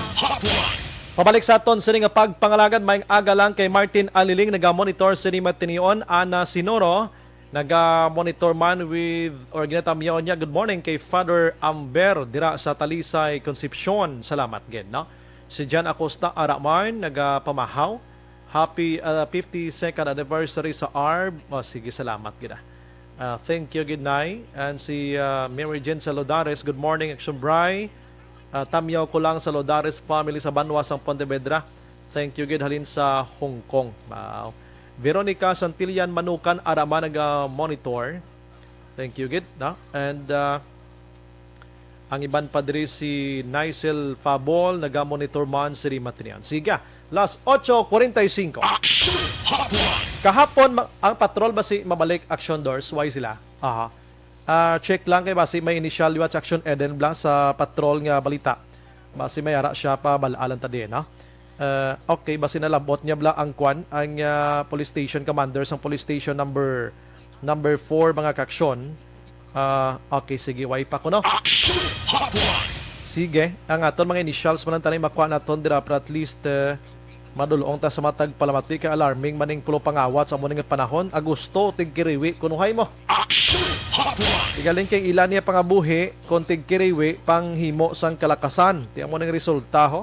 Pabalik sa aton sini nga pagpangalagad, maayong aga lang kay Martin Aliling, naga-monitor sini matinion. Ana Sinoro, naga-monitor man with, or ginatamyaw niya, good morning kay Father Amber dira sa Talisay, Concepcion. Salamat gid, no? Si Jan Acosta Araman, naga-pamahaw. Happy, uh, fifty-second anniversary sa ARB. Oh, sige, salamat gid, ah. Ah, thank you gid, Nay. And si, uh, Mary Jane Salodares, good morning, Action Bray. Ah, tamyaw ko lang sa Lodares family sa banwa sang Pontevedra. Thank you gid, halin sa Hong Kong. Wow. Veronica Santillan Manukan Arama, naga-monitor. Thank you gid, no? And, ah, ang iban pa diri, si Nicel Fabol, naga-monitor man sini matinion. Sige, last ocho cuarenta y cinco. Action Hotline! Kahapon, ma-, ang patrol ba si mabalik, Action Doors? Why sila? Aha. Ah, check lang kay basi may initial liwat sa Action Eden Blanc sa patrol nga balita. Basi may ara siya pa bal-alan ta din, no? Ah, okay, basi nalabot niya bla ang kwan, ang, ah, police station commander sang police station number, number four, mga kaaksyon. Ah, okay, sige, way pa ko, no? Action Hotline! Sige, ang aton mga initials man ang tanay makuha naton dira, para at least, eh, madulong ta sa matag palamati kay alarming maning pulo pangawat sa amo ning panahon. Agosto, tigkiriwi, kunuhay mo. Action Hotline! Igaling kay ila niya pangabuhi kung tigkiriwi panghimo sang kalakasan. Ti amo ning resulta, ho.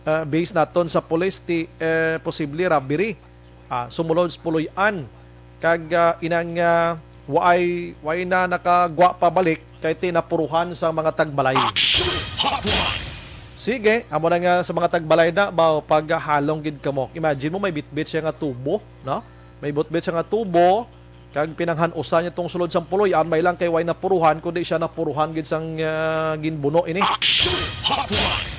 Ah, base naton sa police, ti, eh, posible robbery. Ah, sumulod sa puloy-an. Kag, ah, inang, ah, waay, waay na nakagwa pabalik kay tinapuruhan sa mga tagbalay. Action Hotline! Sige, amo na nga sa mga tagbalay na, ba, paghalong gid kamo. Imagine mo, may bitbit siya nga tubo, no? May bitbit siya nga tubo, kag pinanghan-usan niya tong sulod sang puloy-an, may lang kay way napuruhan, kundi siya napuruhan gid sang, ah, ginbuno ini. Action Hotline!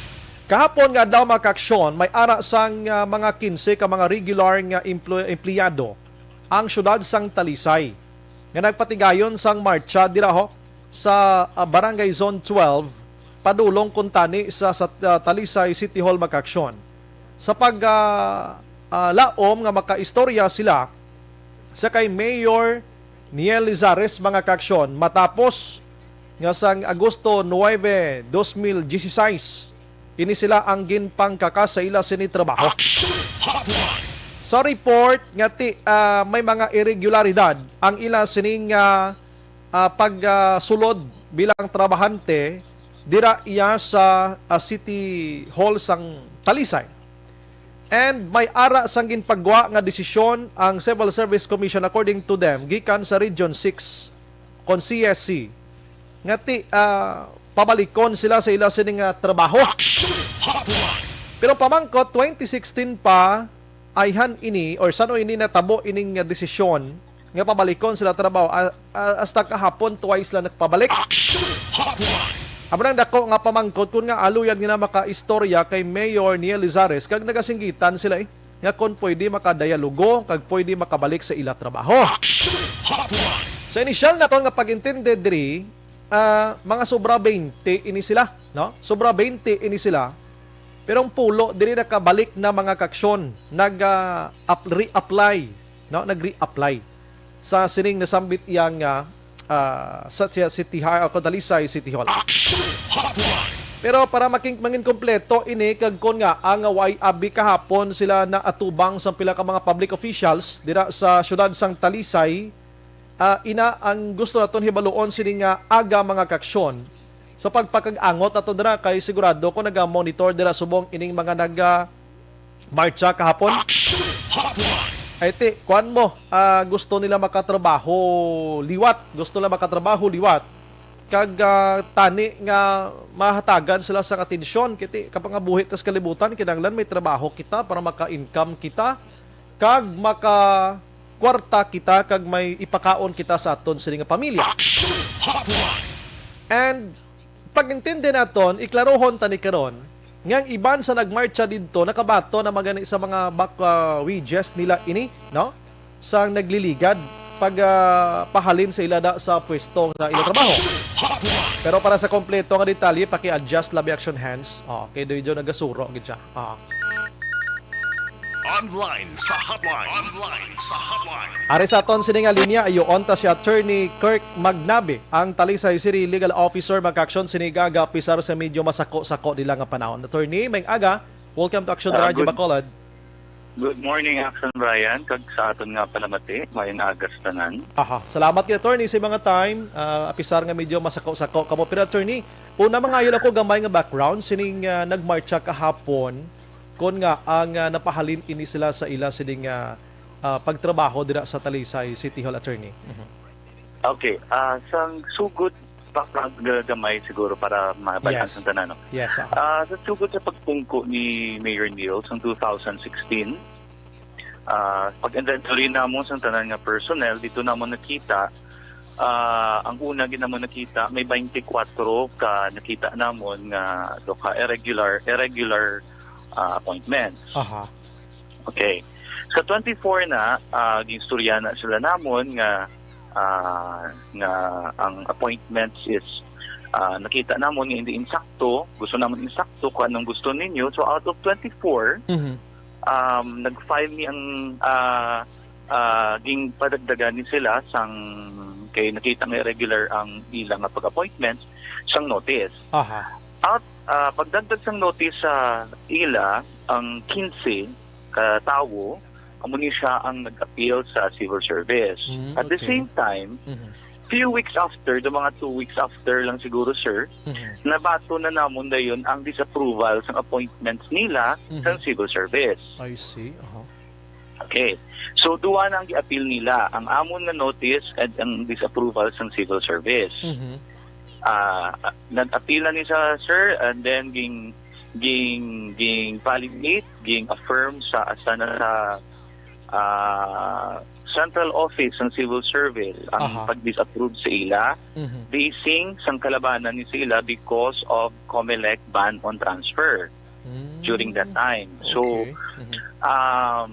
Kahapon nga adlaw, mga kaaksyon, may ara sang, ah, mga kinse ka mga regular nga emplo-, empleyado ang siyudad sang Talisay nga nagpatigayon sang marcha dira, ho, sa, ah, Barangay Zone twelve, padulong kuntani sa, sa, ah, Talisay City Hall, mga kaaksyon. Sa pag, ah, ah, laom nga makaistorya sila sa kay Mayor Niel Lizares, mga kaaksyon, matapos nga sang Agosto nuebe, dos mil dieciséis, ini sila ang ginpangkakas sa ila sini trabaho. Action Hotline! Sa report nga ti, ah, may mga irregularidad ang ila sining, ah, ah, pag, ah, sulod bilang trabahante dira iya sa, ah, City Hall sang Talisay. And may ara sang ginpagwa nga desisyon ang Civil Service Commission, according to them, gikan sa Region six kon C S C, nga ti, ah, pabalikon sila sa ila sining, ah, trabaho. Action Hotline! Pero pamangkot, twenty sixteen pa, ayhan ini, or sano ini natabo ining, ah, desisyon nga pabalikon sila trabaho, ah, ah, hasta kahapon, twice lang nagpabalik. Action Hotline! Amo nang dako nga pamangkot kun nga aluyag nila makaistorya kay Mayor Niel Lizares, kag nagasinggitan sila, eh, nga kon pwede makadayalogo kag pwede makabalik sa ila trabaho. Action Hotline! Sa inisyal naton nga pag-intindi diri, ah, mga sobra twenty ini sila, no? Sobra twenty ini sila. Pero ang pulo diri nakabalik na, mga kaaksyon, nag, ah, ap-, reapply, no? Nag-reapply sa sining nasambit iyang, ah, ah, sa, sa City Hall, o Talisay City Hall. Action Hotline! Pero para making, mangin kompleto ini, kag kon nga ang way abi kahapon sila naatubang sang pila ka mga public officials dira sa siyudad sang Talisay, ah, ina ang gusto naton hibaluon sini nga aga, mga kaaksyon. Sa pagpakag-angot nato dira, kay sigurado ko naga-monitor dira subong ining mga naga-marcha kahapon. Action Hotline! Ay, ti, kuan mo, ah, gusto nila makatrabaho liwat. Gusto nila makatrabaho liwat. Kag, ah, tani nga mahatagan sila sang atensyon. Kay ti, kapangabuhi ta sa kalibutan, kinahanglan may trabaho kita para maka-income kita, kag maka-kwarta kita, kag may ipakaon kita sa aton sini nga pamilya. Action Hotline! And Pag-intindi naton, iklarohon ta ni karon nga ang iban sa nagmartsa didto nakabaton na magani sa mga back, ah, wages nila ini, no? Sang nagliligad pag, ah, pahalin sa ila da sa pwesto sa ila trabaho. Pero para sa kompleto nga detalye, paki-adjust labi action hands. Oh, kay medyo nagasuro gid siya. Ah. Online sa hotline. Online sa hotline. Ari sa aton sini nga linya, ayuon ta si Attorney Kirk Magnabe, ang Talisay City Legal Officer, magka-action sini nga aga, pisar sa medyo masako-sako nila nga panahon. Attorney, may aga. Welcome to Action Ah, Radyo good, Bacolod. Good morning, Action Brian, kag sa aton nga palamati, mayong aga sa tanan. Aha, salamat kay Attorney sa mga time. Ah, apisar nga medyo masako-sako kamo. Pero Attorney, una mangayon ako gamay nga background sining, ah, nagmartsa kahapon, kon nga ang, ah, napahalin ini sila sa ila sining, ah, ah, pagtrabaho dira sa Talisay City Hall, Attorney. Mhm. Okay, ah, sang sugod pa, pa, ga-, gamay siguro para mabalaan Yes. sang tanan, no? Yes, aha. Ah, sa sugod sa pagpungko ni Mayor Neil sang two thousand sixteen, ah, pag-inventory namon sang tanan nga personnel, dito namon nakita, ah, ang una gid namon nakita, may twenty-four ka nakita namon nga do ka irregular, irregular, ah, appointments. Aha. Okay. Sa twenty-four na, ah, ginstorya na sila namon nga, ah, nga ang appointments is, ah, nakita namon nga hindi insakto, gusto namon insakto kung anong gusto ninyo. So, out of twenty-four, Mhm. um, nag-file ni ang, ah, ah, ginpadagdagan ni sila sang kay nakita nga irregular ang ila nga pag-appointments sang notice. Aha. At, ah, pagdagdag sang notice sa ila, ang quince ka tawo, amo ni siya ang nag-appeal sa civil service. Mm, At the okay. same time, Mhm. few weeks after, do mga two weeks after lang siguro, sir, Mhm. nabato na namon dayon ang disapproval sang appointments nila Mhm. sa civil service. I see. Aha. Okay. So, duwa na ang gi-appeal nila. Ang amon nga notice and ang disapproval sang civil service. Mhm. Ah, nag-appeal na ni sa sir, and then ging, ging, ging validate, ging affirm sa, sa, na sa, ah, central office ng civil service ang Aha. pag-disapprove sa ila, Mhm. basing sang kalabanan ni sa ila because of Comelec ban on transfer Mm. during that time. So, Okay. Mhm. um,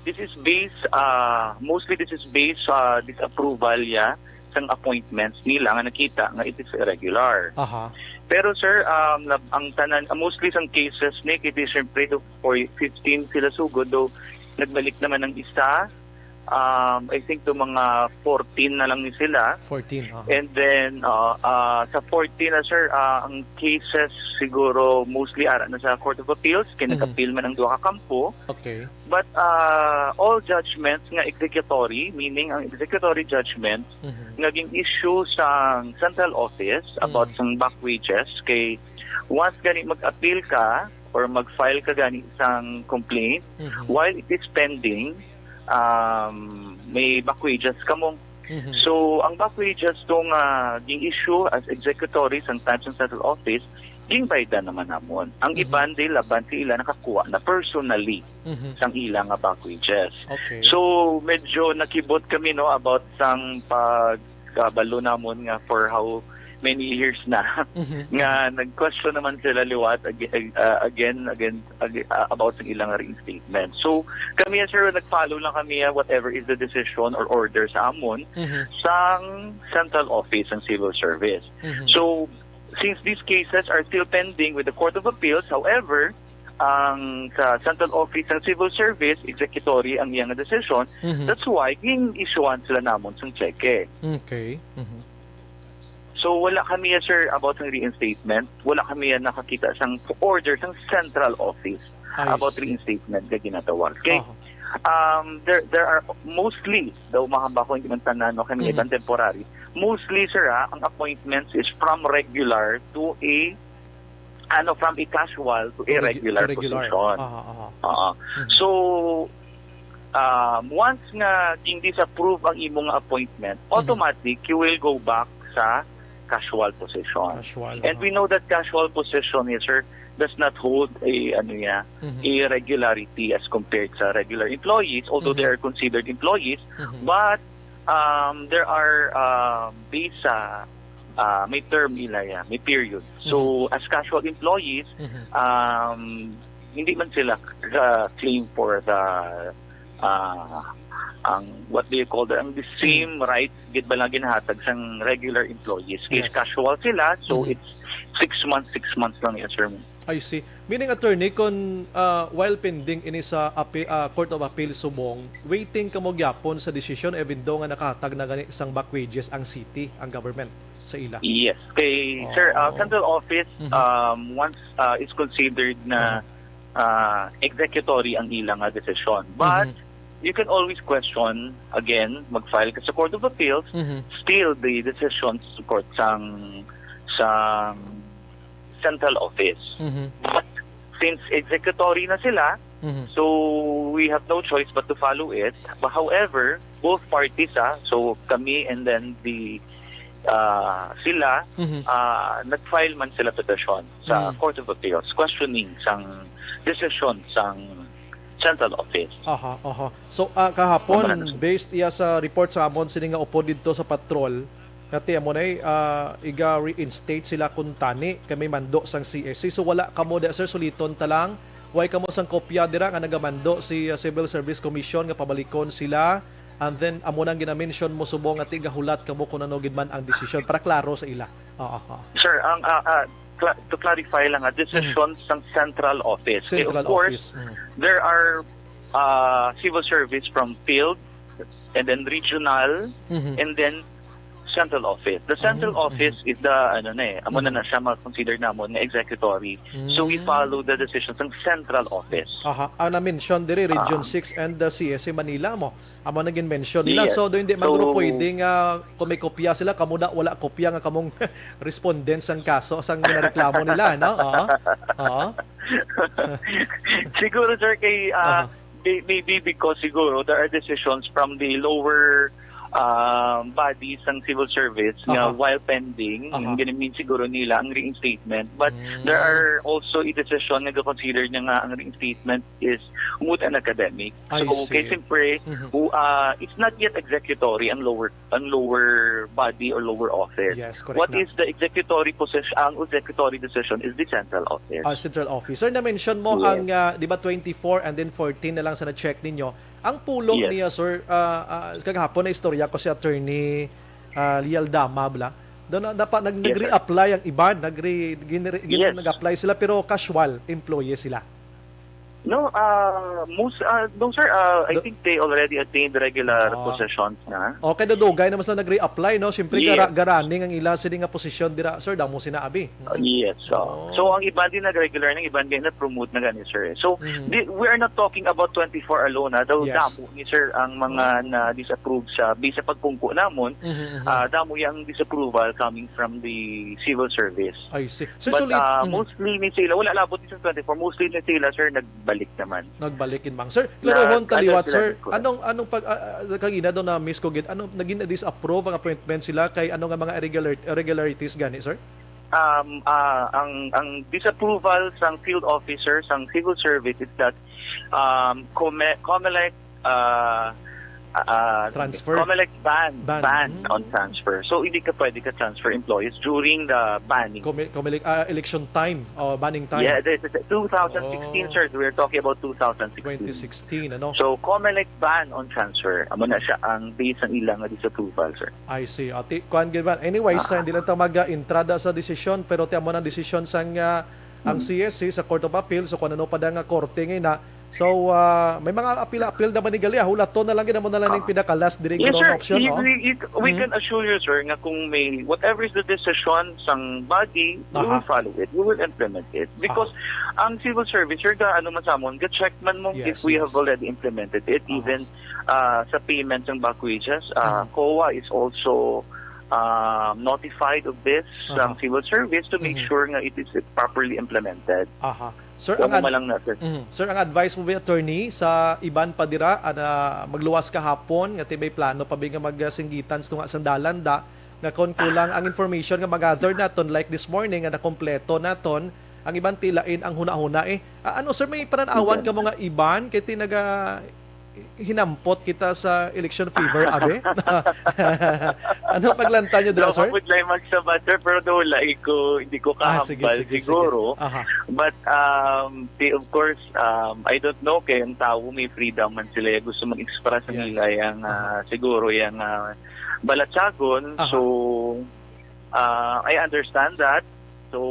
this is based, uh, mostly this is based sa disapproval ya sang appointments nila nga nakita nga it is irregular. Aha. Pero, sir, um, lab-, ang tanan, uh, mostly sang cases ni, it is siyempre do for fifteen sila sugod, do nagbalik naman ang isa. Um, I think do mga fourteen na lang ni sila. Fourteen, aha. And then, uh, uh, sa fourteen na, sir, uh, ang cases siguro mostly ara na sa Court of Appeals, kay Mhm. nag-appeal man ang duha ka kampo. Okay. But, uh, all judgments nga executory, meaning ang executory judgment Mhm. nga ging-issue sa central office about Mm. sang back wages, kay once gani mag-appeal ka or mag-file ka gani sang complaint, Mhm. while it is pending, um, may back wages kamo. Mhm. So, ang back wages to nga ging-issue as executory sang time sang central office, gingbaydan naman namon. Ang Mhm. iban, di laban sa ila nakakuha na personally Mhm. sang ila nga back wages. Okay. So, medyo nakibot kami, no, about sang pagkabalo namon nga for how many years na Mhm. nga nag-question naman sila liwat ag-, ag-, ah, again, again, ag-, ah, about sa ilang reinstatement. So, kami, sir, nag-follow lang kami, ah, whatever is the decision or order sa amon Mhm. sang central office ng civil service. Mhm. So, since these cases are still pending with the Court of Appeals, however, ang sa central office ng civil service, executory ang iyang decision. Mhm. That's why, gin-issuean sila namon sang cheque. Okay. Mhm. So, wala kami, sir, about sa reinstatement. Wala kami nakakita sang order sang central office I about see. reinstatement nga ginatawag. Kay, Aha. um, there, there are mostly, daw mahamba ko, hindi man tanan, no, kami Mhm. iban temporary. Mostly, sir, ah, ang appointments is from regular to a, ano, from a casual to a To regu-, regular to regular. position. Aha, aha. Oo. Mhm. So, um, once nga gin-disapprove ang imo nga appointment, Mhm. automatic, you will go back sa casual position. Casual, And aha. we know that casual position is, sir, does not hold a, ano niya, Mhm. a regularity as compared sa regular employees, although they Mhm. are considered employees, Mhm. but, um, there are, um, based sa ah, may term ila ya, may period. So, as casual employees, Mhm. um, hindi man sila ka-claim for the, ah, ang, what do you call that? Ang the same right gid ba lang ginahatag sang regular employees. Kay Yes. casual sila, so Mhm. it's six months, six months lang yan, sir. I see. Meaning, attorney, kung, ah, while pending ini sa api-, ah, Court of Appeal subong, waiting kamo gyapon sa desisyon, even though nga nakahatag na gani sang back wages ang city, ang government sa ila? Yes. Kay, sir, ah, Oh. central office, Mhm. um, once, ah, is considered na, Mhm. ah, executory ang ilang, ah, desisyon. But Mhm. you can always question, again, mag-file ka sa Court of Appeals, Mhm. still the decision sa court sang, sang central office. Mhm. But since executory na sila, Mhm. so we have no choice but to follow it. But however, both parties, ah, so kami and then the, ah, sila, Mhm. ah, nag-file man sila petition sa Mhm. Court of Appeals questioning sang decision sang central office. Aha, aha. So, ah, kahapon, Tama na, sir. based iya sa report sa amon sini nga upod didto sa patrol, nga ti amo na, eh, ah, iga-reinstate sila kuntani kay may mando sang C S C. So, wala kamo da, sir, suliton ta lang. Way kamo sang kopya dira nga nagamando si, ah, Civil Service Commission nga pabalikon sila. And then, amo nang ginamention mo subong nga tigahulat kamo kung ano gid man ang desisyon para klaro sa ila. Oo, oo. Sir, ang, ah, ah, cla-, to clarify lang, ah, decision Mhm. sang central office. Eh, of Central course, office. Mhm. there are, ah, civil service from field, and then regional, Mhm. and then central office. The central Oh, office mhm. is the, ano na eh, amo na Mhm. na siya ma-consider namon nga executory. So we Mm. follow the decision sang central office. Aha, ang na-mention diri, Region Ah. six and the C S C Manila mo. Amo na gin-mention nila. Yes. So, do hindi man guro So pwede nga kung may kopya sila, kamo na wala kopya nga kamong respondents sang kaso, sang ginareklamo nila, no? Oo. Oo. Siguro, sir, kay, ah, Aha. may-, maybe because siguro there are decisions from the lower, um, bodies ng civil service nga Aha. while pending, Aha. yung ginamin siguro nila ang reinstatement. But Mm. there are also a decision nga consider niya nga ang reinstatement is moot and academic. I So, see. kay siyempre, Mhm. who, ah, it's not yet executory ang lower, ang lower body or lower office. Yes, correct What na. is the executory position? Ang executory decision is the central office. Ah, central office. Sir, na-mention mo Yes. ang, ah, di ba, twenty-four and then fourteen na lang sa na-check ninyo. Ang pulong Yes. niya, sir, ah, ah, kagahapon na istorya ko si Attorney, ah, Lial Dama, bla. Doon na, napa-, nag-, Yes, sir. nag-reapply ang iban, nagre-, ginre-, gin-, Yes. nag-apply sila, pero casual employee sila. No, ah, most, ah, no, sir, ah, I The think they already attained regular Ah. positions na. Okay, nadugay naman sila nag-reapply, no? Siyempre, Yes. gara-, garaning ang ila sini nga posisyon dira, sir, damo sina abi. Mm. Yes, so. Oh. So, ang iban din nag-regular, ang iban din na-promote na gani, sir. So, Mhm. di, we are not talking about twenty-four alone, ha? Daw Yes. damo ni, sir, ang mga Oh. na-disapprove sa, based sa pagpungko namon, Mhm, mhm. ah, damo yang disapproval coming from the civil service. I see. Sir, But, sulit-, ah, mhm. mostly ni sila, wala labot ni sa twenty-four, mostly ni sila, sir, nagbalik naman. Nagbalik yun, bang. Sir, Nag-, klarohon ta ano liwat, sila sir. nagkuha? Anong, anong pag, ah, ah, kagina daw na-miss ko gid, anong naging na-disapprove ang appointment sila kay ano nga mga irregular-, irregularities gani, sir? Um, ah, ang, ang disapproval sang field officer sang civil service is that, um, Come-, Comelec, ah, ah, Transfer? Comelec ban, Ban. ban Hmm. on transfer. So, hindi ka pwede ka transfer employees during the banning. Come-, Comelec, ah, election time o banning time? Yeah, this is two thousand sixteen, Oh. sir. We're talking about two thousand sixteen. Twenty sixteen, ano? So, Comelec ban on transfer. Amo na siya ang base ang ilang nga disapproval, sir. I see. O, ti-, kuwan gid man. Anyways, Ah. hindi lang ta mag-, ah, entrada sa desisyon, pero ti amo nang desisyon sang, ah, ang Mm. C S C sa Court of Appeal. So, kung ano pa da nga korte ngayon na. So, ah, may mga apil-apil naman ni gali, ah. Hulaton na lang gid, amo na lang yung Ah. pinaka-last diri Yes, nga sir. option, It, oh. it, we Mm. can assure you, sir, nga kung may, whatever is the decision sang body, we Aha. will follow it. We will implement it. Because Aha. ang civil service, sir, ga-, ano man sa amon, ga-check man mo if Yes, we yes. have already implemented it. Aha. Even, ah, sa payment ng back wages, ah, Mhm. COA is also, ah, notified of this Aha. sa civil service to make Mhm. sure nga it is properly implemented. Aha. Sir, Kung ang ad-, malang na, sir. Mhm. Sir, ang advice mo ba, attorney, sa iban pa dira, ah, na magluwas kahapon, nga ti may plano pa ba nga magsinggitan sa tunga sang dalan da, nga kon kulang ang information nga mag-gather naton, like this morning, nga nakompleto naton, ang iban ti lain ang hunahuna, eh. Ah, ano, sir, may panan-awan Yes. kamo nga iban, kay ti naga-, hinampot kita sa election fever, abi? Ano paglanta nyo dira, sir? Mapudlay magsabat, sir, pero do, wala ko, hindi ko Ah, sige, kahambal sige, sige. siguro. Aha. But um, the, of course, um, I don't know kay ang tao may freedom man sila, gusto mag-express ang Yes. ila yang ah, siguro yang ah, balatyagon. Aha. So uh, I understand that. So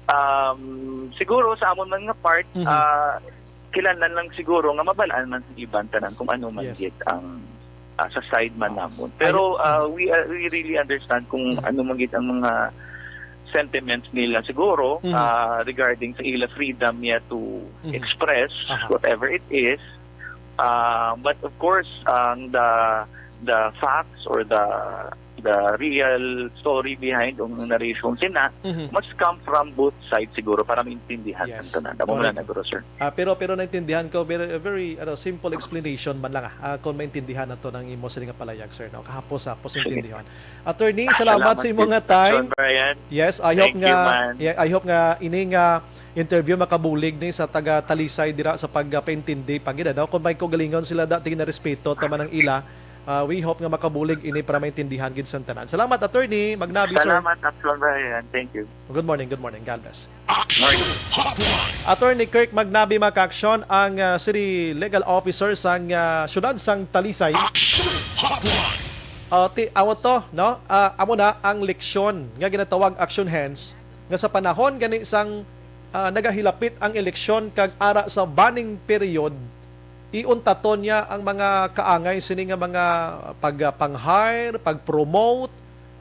um, siguro sa amon man nga part, Mhm. ah, kinahanglan lang siguro nga mabalaan man sa iban tanan kung ano man Yes. gid ang ah, sa side man namon. Pero uh, we uh, we really understand kung Mhm. ano man gid ang mga sentiments nila siguro Mhm. ah, regarding sa ila freedom niya to Mhm. express Aha. whatever it is. Ah, but of course, ang the the facts or the the real story behind ang narration sina Mhm. must come from both sides siguro para maintindihan Yes. ang tanan. Amo man Correct. na, guro, sir. Ah, pero pero naintindihan ko very very ano, simple explanation man lang ah, ah, kung maintindihan nato ng imo sini nga palayag, sir, no? Kahapos hapos Sige. Intindihan. Attorney, salamat, sa imo nga time. Sir Brian. Yes, I hope Thank nga you, man. yeah, I hope nga ini nga interview makabulig ni sa taga Talisay dira sa pagpaintindi pa gid, ano? Kung may kaugalingon sila dati na respeto tama ng ila, ah, we hope nga makabulig ini para maintindihan gid sa tanan. Salamat, attorney. Magnabi, sir. Salamat, Action Brian. Thank you. Good morning, good morning. God bless. Action Hotline. Attorney Kirk Magnabi, mga ka-action, ang ah, City Legal Officer sang ah, siyudad sang Talisay. Action Hotline. Ah, ti amo to, no? Ah, amo na ang leksyon nga ginatawag action hands nga sa panahon gani sang ah, nagahilapit ang eleksyon kag ara sa banning period, iuntaton niya ang mga kaangay sini nga mga pag-, ah, pang-hire, pag-promote,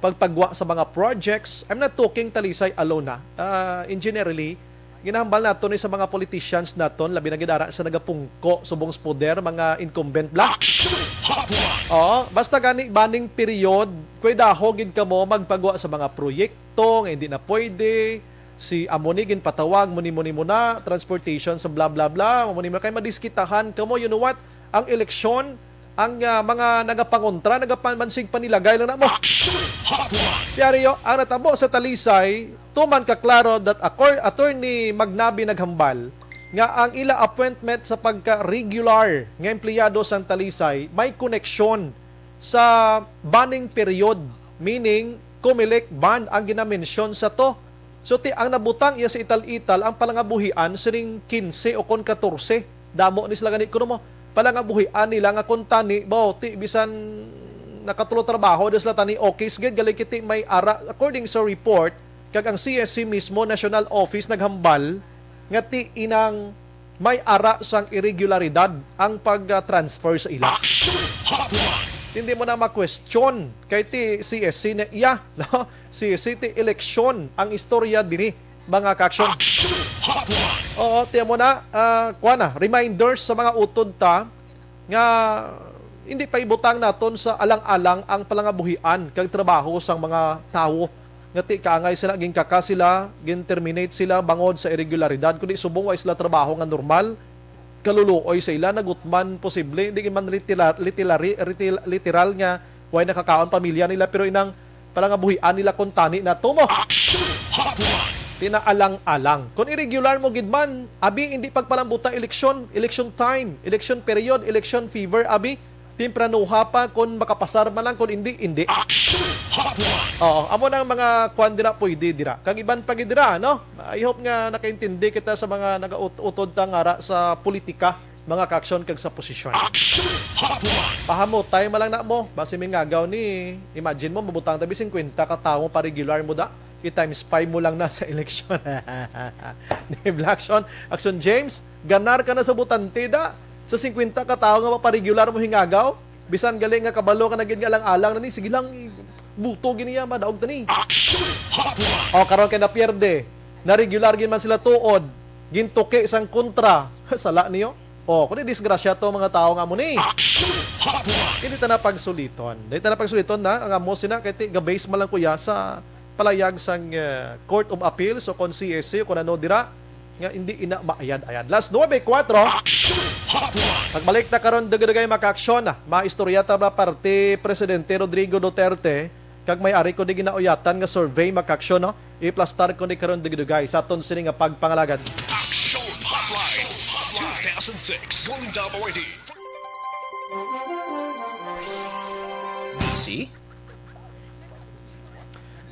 pagpagwa sa mga projects. I'm not talking Talisay alone, ha. Ah, in generally, ginahambal nato ni sa mga politicians naton, labi na gid ara sa nagapungko subong sa poder, mga incumbent bla. Action Hotline. Oo, basta gani banning period, kuydaho gid kamo magpagwa sa mga proyekto nga hindi na pwede. Si amo ni ginpatawag mo ni mo ni mo na transportation sa bla bla bla, mo ni mo kay madiskitahan kamo. You know what? Ang eleksyon, ang ah, mga nagapangontra, nagapamansin panilagay lang na mo. Action Hotline. Tiario, ang natabo sa Talisay, tuman ka klaro that acor-, Attorney Magnabi naghambal nga ang ila appointment sa pagka-regular nga empleyado sang Talisay may koneksyon sa banning period, meaning Comelec ban ang ginamensyon sa to. So ti ang nabutang iya sa ital-ital ang palangabuhian sining kinse o kon katorse. Damo ni sila gani kuno mo. Palangabuhian nila nga kon tani, baw, ti bisan nakatulo trabaho, di sila tani, okay, sige, gali kiti may ara. According sa report, kag ang C S C mismo, National Office, naghambal nga ti inang may ara sang irregularidad ang pag-transfer sa ila. Action Hotline. Hindi mo na ma-question kay ti C S C na iya, no? C S C ti eleksyon ang istorya dini, mga ka-action. Action Hotline. Oo, tiyan mo na, ah, kuha na, reminders sa mga utod ta nga hindi pa ibutang naton sa alang-alang ang palangabuhian kag trabaho sang mga tawo nga ti kaangay sila, ginkaka sila, gin-terminate sila bangod sa irregularidad, kundi subong wa sila trabaho nga normal, kaluluoy sa ila, nagutman posible, di man literal, literal, literal nga way nakakaon pamilya nila, pero inang palangabuhian nila kon tani na tumo. Action Hotline. Tinaalang-alang. Kung irregular mo gid man, abi, hindi pagpalambuta eleksyon, election time, election period, election fever, abi, tempranuha pa, kung makapasar man lang, kung hindi, hindi. Action Hotline. Oo, amo nang mga kwan dira, pwede dira. Kag iban pa gid dira, no? I hope nga nakaintindi kita sa mga nagautod ta ngara sa politika, mga ka-action kag sa posisyon. Action Hotline. Pahamutay man lang na mo, basi mingagaw ni, imagine mo, mabutang tabi fifty ka tawo pa regular mo da, i-times five mo lang na sa eleksyon. Di ba, action, action James, ganar ka na sa butante da, sa fifty ka tawo nga maparegular mo hingagaw, bisan gali nga kabalo ka na gid nga alang-alang na ni, sige lang, i-, buto gini ya, madaog tani. Action Hotline. O, karon kay napierde, na regular gid man sila tuod, gintuki sang kontra, sala niyo. O, kundi disgrasya to mga tawo nga amo ni. Action Hotline. Hindi ta na pagsuliton. Hindi ta na pagsuliton na ang amo sina kay ti gabase man lang kuya sa palayag sang eh, Court of Appeals o kon C S C o kon ano dira nga hindi ina maayad-ayad. Last nuebe kuwatro. Action Hotline. Pagbalik ta karon dugay-dugay mga ka-action, maistorya ta ba parte Presidente Rodrigo Duterte kag may ari ko di ginauyatan nga survey mga ka-action, no? Iplastar ko ni karon dugay-dugay sa aton sini nga pagpangalagad. Action Hotline. Two thousand Six.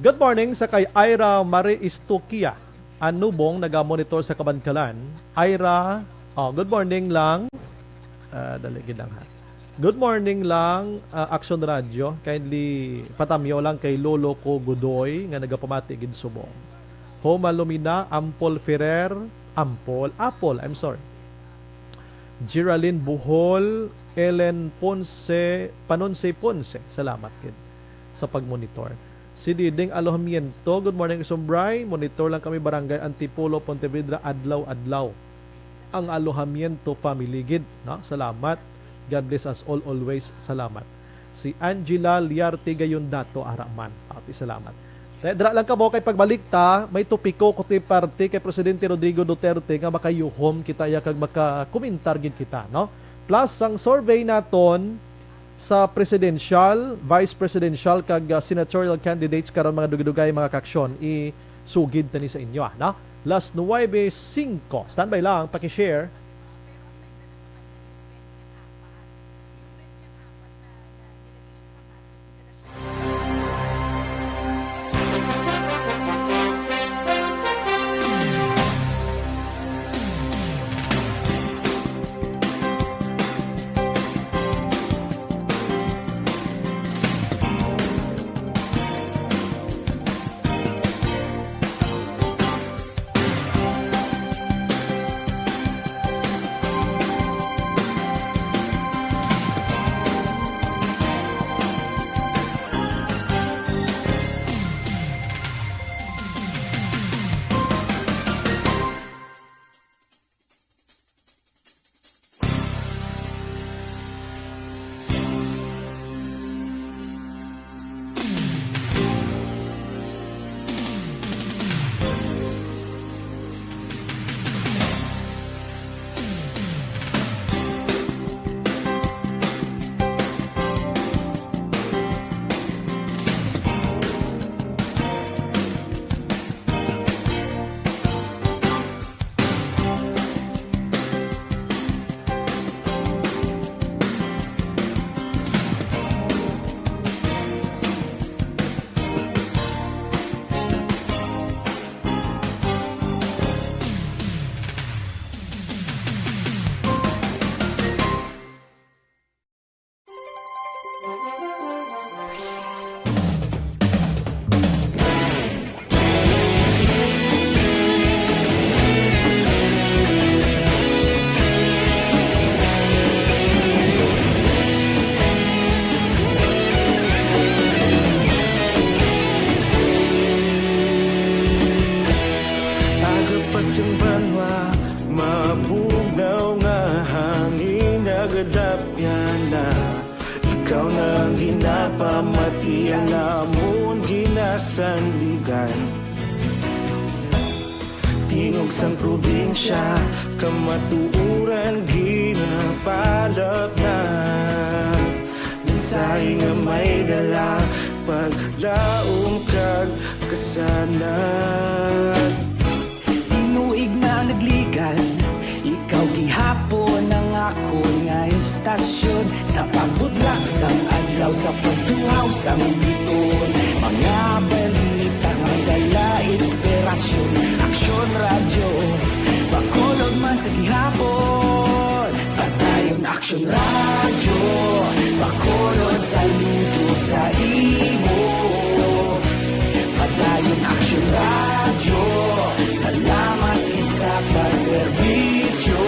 Good morning sa kay Ira Marie Istukia Anubong, naga-monitor sa Kabankalan. Ira, oh, good morning lang. Ah, dali gid lang, ha. Good morning lang, ah, Action Radio. Kindly patamyaw lang kay Lolo ko Godoy nga nagapamati gid subong. Homa Lumina, Ampol Ferrer, Ampol, Apol, I'm sorry. Geraldine Bohol, Ellen Ponce, Panonse Ponce. Salamat gid sa pagmonitor. Si Diding Alojamiento, good morning, Sumbray. Monitor lang kami, Barangay Antipolo, Pontevedra, adlaw-adlaw. Ang Alojamiento family gid, no? Salamat. God bless us all always. Salamat. Si Angela Liarte gayon dato ara man. Happy salamat. Kaya dira lang kamo kay pagbalik ta, may topiko ko ti parte kay Presidente Rodrigo Duterte nga makayuhom kita iya kag makakomentar gid kita, no? Plus, ang survey naton sa presidential, vice presidential, kag, ah, senatorial candidates karon, mga dugay-dugay, mga kaaksyon, isugid tani sa inyo, ah, no? Las nuwebe singko. Standby lang, paki-share. Aga pa sing banwa, mabugnaw nga hangin nagadapyan na. Ikaw na ang ginapamati, ang amon ginasandigan. Tingog sang probinsya, kamatuoran ginapalapnag. Mensahe nga may dala, paglaom kag kasanag. Tinuig na nagligan, ikaw gihapon ang akon nga istasyon. Sa pagbudlak sang adlaw, sa pagtuhaw sang biton, mga balita nga dala inspirasyon. Aksyon Radyo, Bacolod man sa gihapon. Padayon Aksyon Radyo, Bacolod, saludo sa imo. Padayon Aksyon Radyo, salamat gid sa pagserbisyo.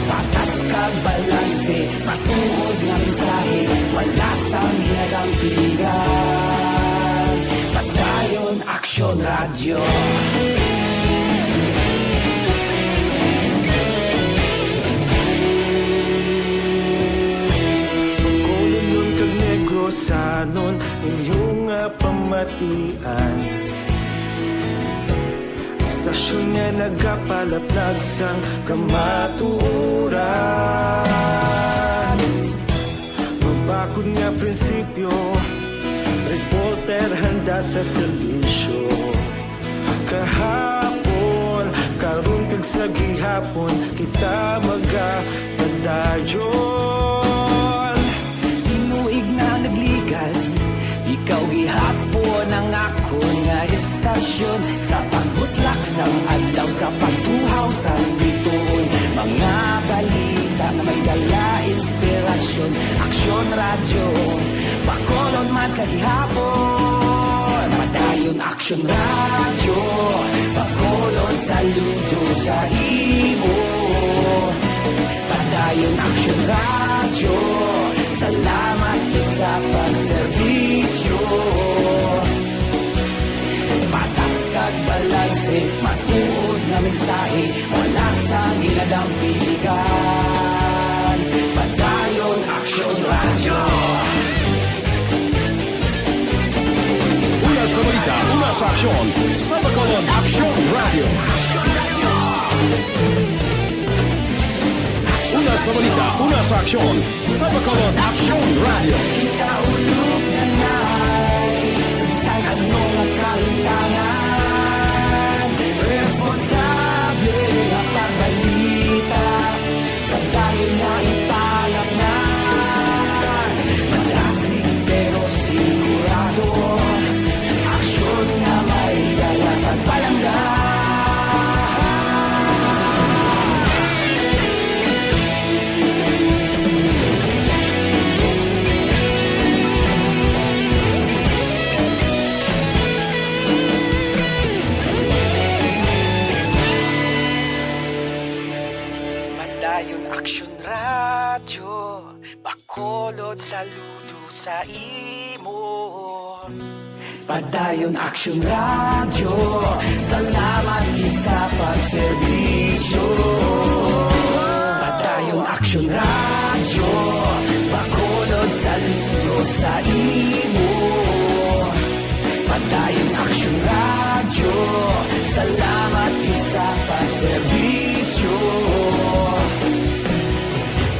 Patas kag balanse, matuod nga mensahe, wala sang ginadampigan. Padayon Aksyon Radyo. Bacolodnon kag Negrosanon, inyo nga pamatian. Istasyon nga nagapalaplag sang kamatuoran. Mabakod nga prinsipyo, reporter handa sa serbisyo. Kahapon, karon, kag sa Gihapon kita magapadayon. Tinuig na nagligad, ikaw gihapon ang akon nga estasyon. Sa pagbutlak sang adlaw, sa pagtuhaw sang bituon, mga balita nga may dala inspirasyon. Aksyon Radyo, Bacolod man sa gihapon. Padayon Aksyon Radyo, Bacolod, saludo sa imo. Padayon Aksyon Radyo, salamat gid sa pagserbisyo. Patas kag balanse, matuod nga mensahe, wala sang ginadampigan. Padayon Aksyon Radyo. Una sa balita, una sa aksyon, sa Bacolod Aksyon Radyo. Una sa balita, una sa aksyon, sa Bacolod Aksyon Radyo. Kita ulog na nay, sa bisan ano nga kahintangan, responsable nga pagbalita. Padayon nga ipalapnan, madasig pero sigurado, aksyon nga may dala kag palangga. Padayon Aksyon Radyo, Bacolod, saludo sa imo. Padayon Aksyon Radyo, salamat gid sa pagserbisyo. Padayon Aksyon Radyo, Bacolod, saludo sa imo. Padayon Aksyon Radyo, salamat gid sa pagserbisyo.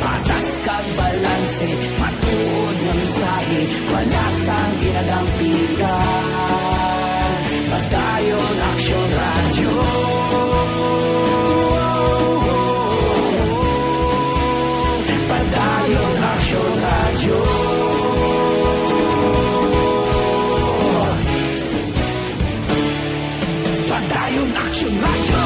Patas kag balanse, matuod nga mensahe, wala sang ginadampigan. Padayon Aksyon Radyo. Padayon Aksyon Radyo. Padayon Aksyon Radyo.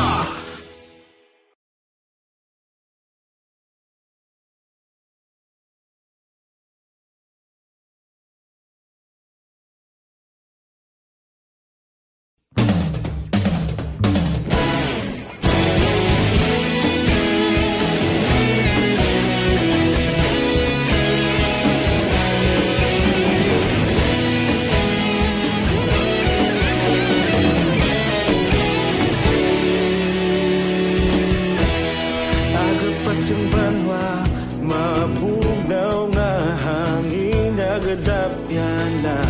Aga pa sang banwa, mabugnaw nga hangin nagadapyan na.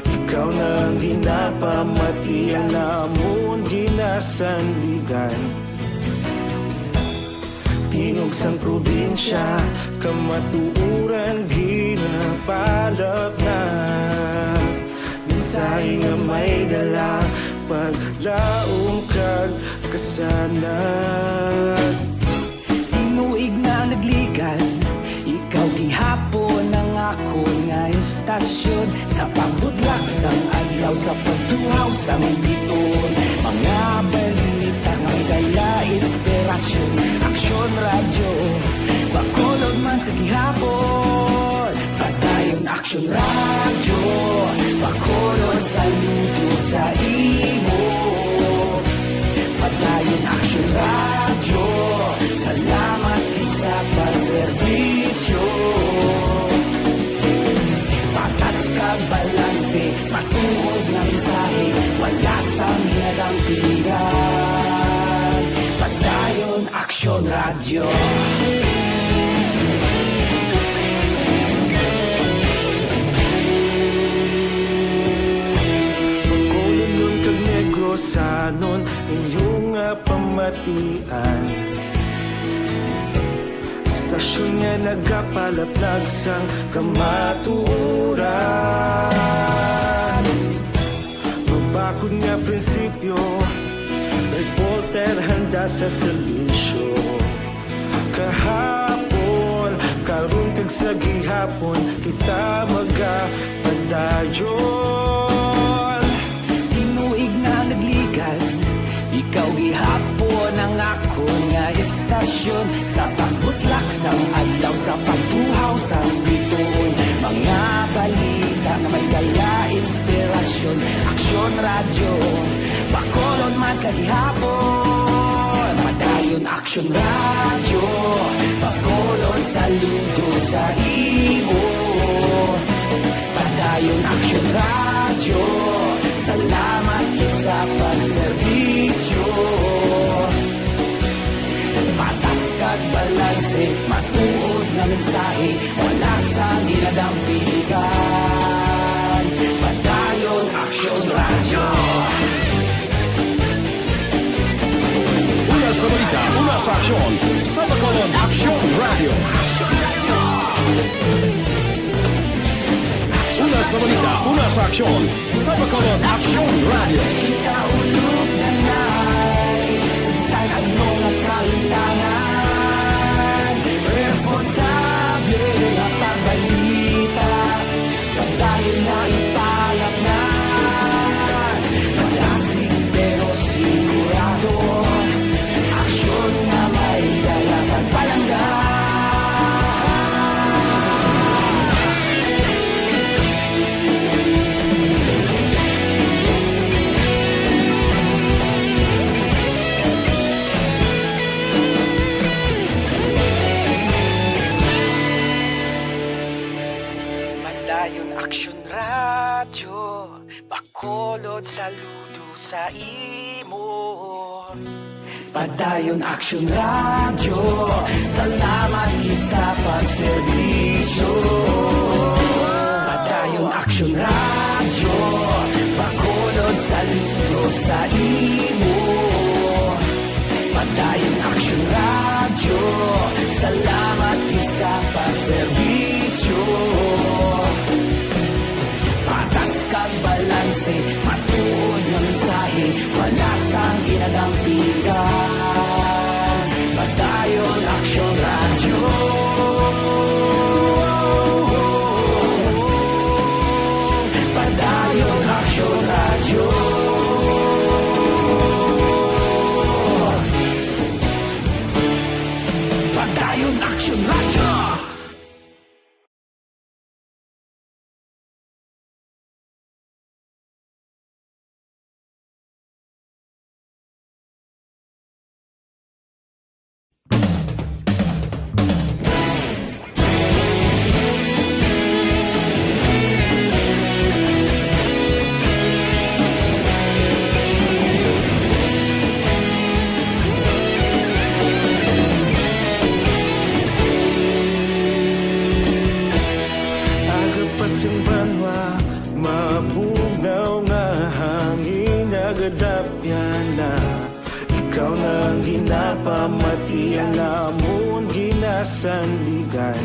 Ikaw na ang ginapamati, ang amon ginasandigan. Tingog sang probinsya, kamatuoran ginapalapnan. Mensahe nga may dala, paglaom kag kasanag. Tinuig na nagligad, ikaw gihapon ang akon nga estasyon. Sa pagbutlak sang adlaw, sa pagtuhaw sang bituon, mga balita nga may dala inspirasyon. Aksyon Radyo, Bacolod man sa gihapon. Padayon Aksyon Radyo, Bacolod, saludo sa imo. Padayon Aksyon Radyo, salamat gid sa pagserbisyo. Patas kag balanse, matuod nga mensahe, wala sang ginadampigan. Padayon Aksyon Radyo. Bacolodnon kag Negrosanon, inyo nga pamatian. Estasyon nga nagapalaplag sang kamatuoran. Mabakod nga prinsipyo, revolta Handa sa serbisyo kahapon, karon kag sa gihapon, kita magapadayon. Tinuig na nagligan, ikaw gihapon ang akon nga istasyon. Sa pagbutlak sang adlaw, sa pagtuhaw sang bituon, mga balita nga may dala inspirasyon. Aksyon Radyo, Bacolod man sa gihapon. Padayon Aksyon Radyo, Bacolod saludo sa imo. Padayon Aksyon Radyo, salamat gid sa pagserbisyo. Patas kag balanse, matuod nga mensahe, wala sang ginadampigan. Padayon Aksyon Radyo. Una sa balita, una sa aksyon, sa Bacolod Aksyon Radyo. Una sa balita, una sa aksyon, sa Bacolod Aksyon Radyo. Kita ulog na nai, sa bisan ano nga kalimtangan, responsable nga pagbalita, padayon na ipalatnan. Malasig pero sigurado, aksyon nga may dala kag palangga. Padayon Aksyon Radyo, Bacolod saludo sa imo. Padayon Aksyon Radyo, salamat gid sa pagserbisyo. Padayon Aksyon Radyo, Bacolod saludo sa imo. Padayon Aksyon Radyo, salamat gid sa pagserbisyo. Patas kag balanse, matuod nga mensahe, wala sang ginadampigan. Padayon Aksyon Radyo. Padayon Aksyon Radyo. Padayon Aksyon Radyo. Aga pa sing banwa, mabugnaw nga hangin, nagadapyan na. Ikaw na ang ginapamati, ang amon ginasandigan.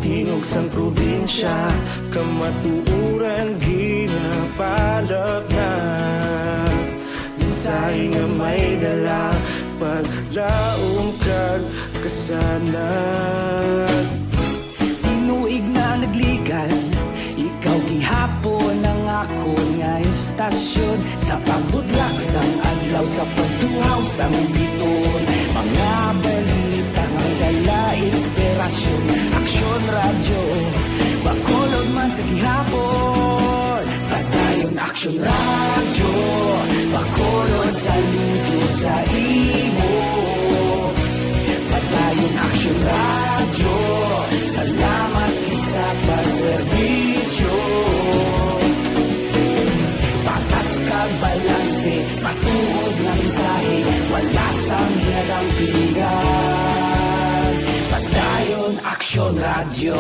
Tingog sang probinsya, kamatuoran ginapalapnag. Mensahe nga may dala, paglaom kag kasanag. Tinuig na nagligan, ikaw gihapon ang akon nga istasyon. Sa pagbutlak sang adlaw, sa pagtuhaw sang bituon, mga balita nga dala inspirasyon. Aksyon Radyo, Bacolod man sa gihapon. Padayon Aksyon Radyo, Bacolod saludo sa imo. Padayon Aksyon Radyo, salamat gid sa pagserbisyo. Patas kag balanse, matuod nga mensahe, wala sang ginadampigan. Padayon Aksyon Radyo.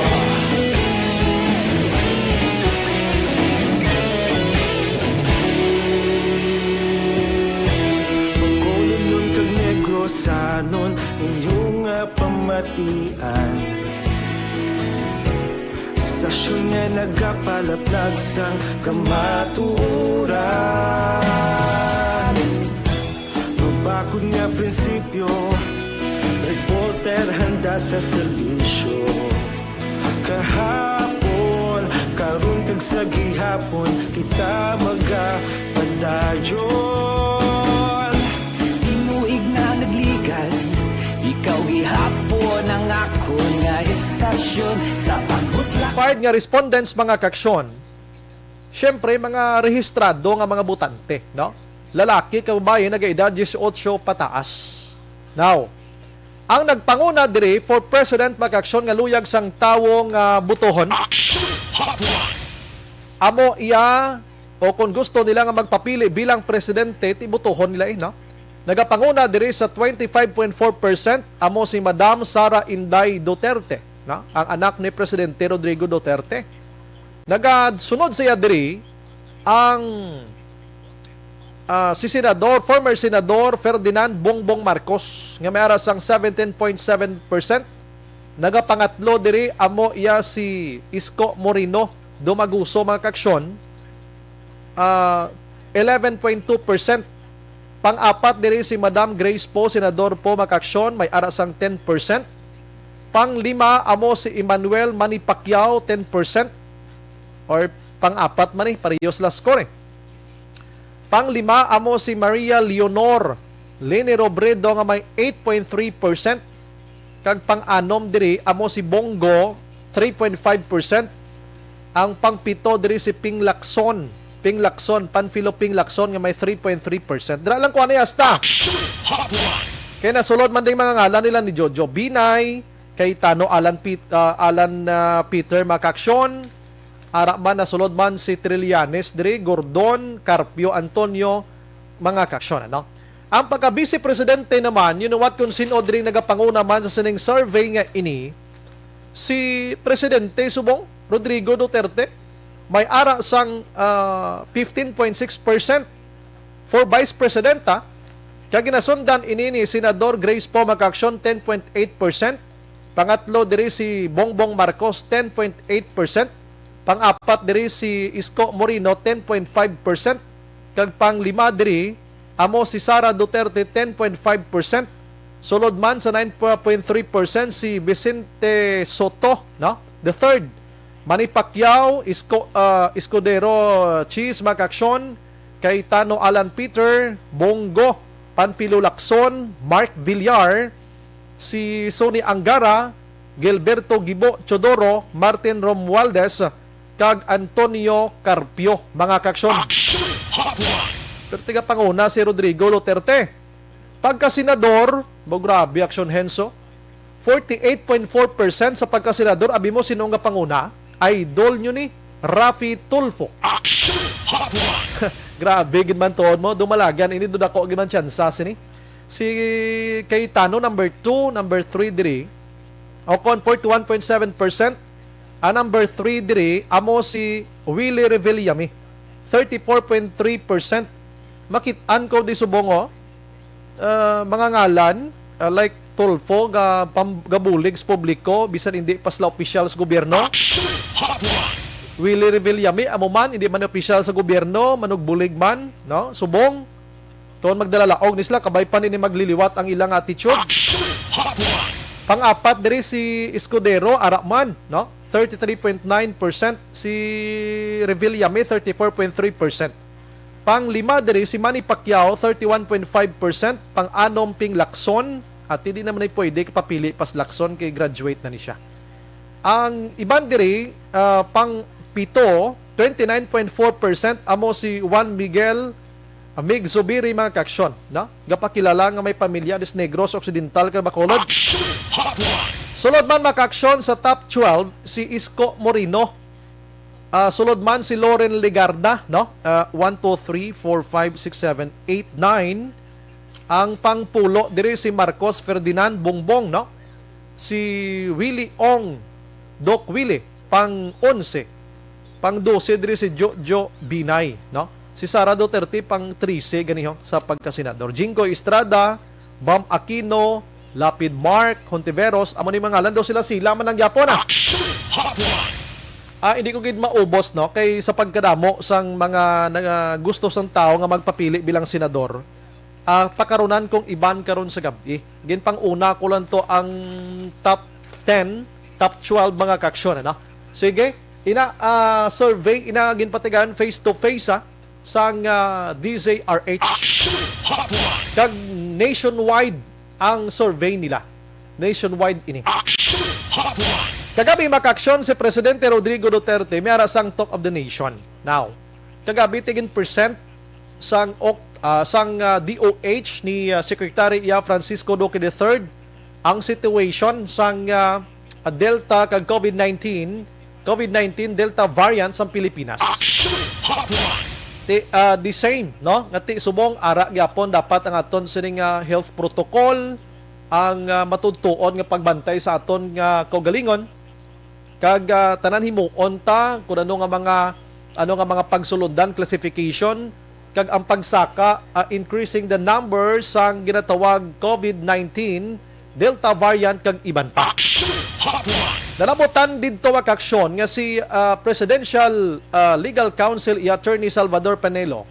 Bacolodnon kag Negrosanon, inyo nga pamatian. Istasyon nga nagapalaplag sang kamatuoran. Nga prinsipyo, reporter handa sa serbisyo. Kahapon, karon kag sa gihapon, kita magapadayon. Tinuig na nagligad, ikaw gihapon ang akon nga estasyon sa pagbutla. Part nga respondents, mga kaksyon, syempre, mga rehistrado nga mga botante, no? Lalaki kag babayi nagaedad dieciocho pataas. Now, ang nagpanguna diri for president, mga kaksyon, nga luyag sang tawo nga butohon, Action Hotline. Amo iya, o kung gusto nila nga magpapili bilang presidente, ti butohon nila, eh, no? Nagapanguna diri sa twenty-five point four percent amo si Madam Sara Inday Duterte, no? Ang anak ni Presidente Rodrigo Duterte. Nagasunod sa iya diri ang, ah, si Senador, former Senador Ferdinand Bongbong Marcos nga may ara sang seventeen point seven percent. Nagapangatlo diri amo iya si Isko Moreno Dumaguso, mga kaksyon, ah, eleven point two percent. Pang-apat diri si Madam Grace Poe, Senador Poe, mga kaksyon, may ara sang ten percent. Pang-lima amo si Emmanuel Manny Pacquiao, ten percent. Or pang-apat man, eh, parehas la score, eh. Pang-lima amo si Maria Leonor Leni Robredo nga may eight point three percent. Kag pang-anom diri amo si Bongo, three point five percent. Ang pang-pito diri si Ping Lacson, Ping Lacson, Panfilo Ping Lacson nga may three point three percent. Dira lang ko ani hasta. Action Hotline. Kay nasulod man ding mga ngalan nila ni Jojo Binay, kay Tano Alan Pit-, ah, Alan, ah, Peter, mga kaksyon. Ara man, nasulod man si Trillanes diri, Gordon, Carpio, Antonio, mga kaksyon, ano? Ang pagka-vice presidente naman, you know what, kung sin-o diri nagapanguna man sa sining survey nga ini, si Presidente subong, Rodrigo Duterte, may ara sang, ah, fifteen point six percent for Vice President, ha? Kag ginasundan ini ni Senador Grace Poe, mga kaksyon, ten point eight percent. Pangatlo diri si Bongbong Marcos, ten point eight percent. Pang-apat diri si Isko Moreno, ten point five percent. Kag pang-lima diri amo si Sara Duterte, ten point five percent. Sulod man sa nine point three percent si Vicente Sotto, no? The third, Manny Pacquiao, Isko, ah, Escudero, Cheese, mga kaksyon, Cayetano Alan Peter, Bongo, Panfilo Lacson, Mark Villar, si Sonny Angara, Gilberto Gibo Teodoro, Martin Romualdez, kag Antonio Carpio, mga kaksyon. Action Hotline. Pero tigapanguna si Rodrigo Duterte. Pagka-senador, bo, grabe, Aksyon Henso. Forty-eight point four percent sa pagka-senador, abi mo, sino nga panguna? Idol nyo ni Raffy Tulfo. Action Hotline. Grabe gid man tuod mo, dumalagan ini, dudako gid man tsansa sini. Si Cayetano number two, number three diri. O kon forty-one point seven percent, ang number three diri amo si Willie Revillame, thirty-four point three percent. Makit-an ko di subong, oh. Ah, mga ngalan, ah, like Tulfo, ga, pam, gabulig sa publiko, bisan hindi pa sila opisyal sa gobyerno. Action Hotline. Willie Revillame, amo man, hindi man opisyal sa gobyerno, manugbulig man, no? Subong, tuon magdalalaog ni sila, kabay pa nini magliliwat ang ilang attitude. Action Hotline. Pang-apat diri si Escudero, ara man, no? Thirty-three point nine percent. Si Revillame, thirty-four point three percent. Pang-lima diri si Manny Pacquiao, thirty-one point five percent. Pang-anom, Ping Lacson. At hindi naman ay pwede kapapili pas Lacson kay graduate na ni siya. Ang iban diri, ah, pang-pito, twenty-nine point four percent amo si Juan Miguel Mig Zubiri, mga kaksyon, no? Gapakilala nga may pamilya dis Negros Occidental kag Bacolod. Action Hotline. Sulod man, mga kaksyon, sa top twelve, si Isko Moreno. Ah, sulod man si Loren Legarda, no? Ah, one, two, three, four, five, six, seven, eight, nine. Ang pangpulo diri si Marcos Ferdinand Bongbong, no? Si Willie Ong, Doc Willie, pang-onse. Pang-dose diri si Jojo Binay, no? Si Sara Duterte pang-trese ganiho sa pagkasenador. Jinggoy Estrada, Bam Aquino, Lapid Mark, Hontiveros, amo ni mga ngalan daw sila, sila man lang gyapon, ah. Action Hotline. Ah, hindi ko gid maubos, no, kay sa pagkadamo sang mga naga-, gusto sang tawo nga magpapili bilang senador, ah, pakarunan kong iban karon sa gabi. Ginpang-una ko lang to ang top ten, top twelve, mga kaaksyon, ano? Sige, ina, ah, survey, ina, ginpatigayon face to face, ah, sang, ah, D Z R H. Action Hotline! Kag nationwide ang survey nila. Nationwide ini. Action Hotline! Kagabi, mga kaaksyon, si Presidente Rodrigo Duterte may ara sang Talk of the Nation. Now, kagabi, tigin percent sang ok-, ah, sang, ah, D O H ni, ah, Secretary, iya, Francisco Duque the third ang situation sang, ah, Delta kag COVID nineteen, COVID nineteen Delta variant sang Pilipinas. Action Hotline! Ti, ah, the same, no? Nga ti subong ara gyapon dapat ang aton sining, ah, health protocol, ang, ah, matudtuon nga pagbantay sa aton nga kaugalingon. Kag, ah, tanan himuon ta kung ano nga mga, ano nga mga pagsulundan, classification, kag ang pagsaka, ah, increasing the number sang ginatawag COVID nineteen, Delta variant, kag iban pa. Action Hotline! Nalabutan didto, mga kaaksyon, nga si, ah, Presidential, ah, Legal Counsel, iya, Attorney Salvador Panelo,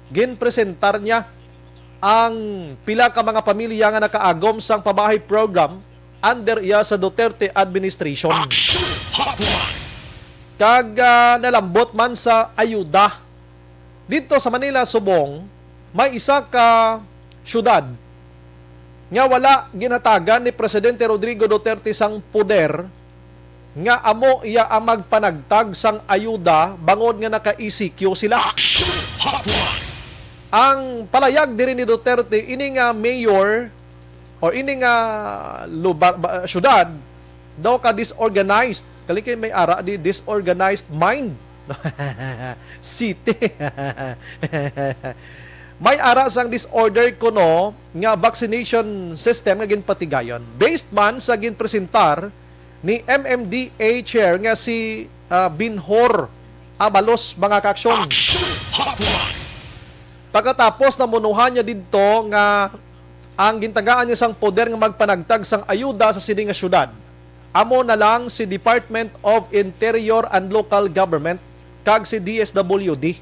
ginpresentar niya ang pila ka mga pamilya nga nakaagom sang pabahay program under iya sa Duterte administration. Action Hotline! Kag, ah, nalambot man sa ayuda. Didto sa Manila, subong, may isa ka syudad nga wala ginhatagan ni Presidente Rodrigo Duterte sang poder nga amo iya ang magpanagtag sang ayuda bangod nga naka-E C Q sila. Action Hotline! Ang palayag diri ni Duterte, ini nga mayor o ini nga lugar, ba, syudad, daw ka disorganized. Kali kay may ara di, disorganized mind. City. May ara sang disorder kuno nga vaccination system nga ginpatigayon. Based man sa ginpresentar ni M M D A chair nga si, ah, Binhor Abalos, mga kaaksyon. Action Hotline! Pagkatapos, namunuhan niya didto nga ang gintagaan niya sang poder nga magpanagtag sang ayuda sa sini nga syudad amo na lang si Department of Interior and Local Government kag si D S W D.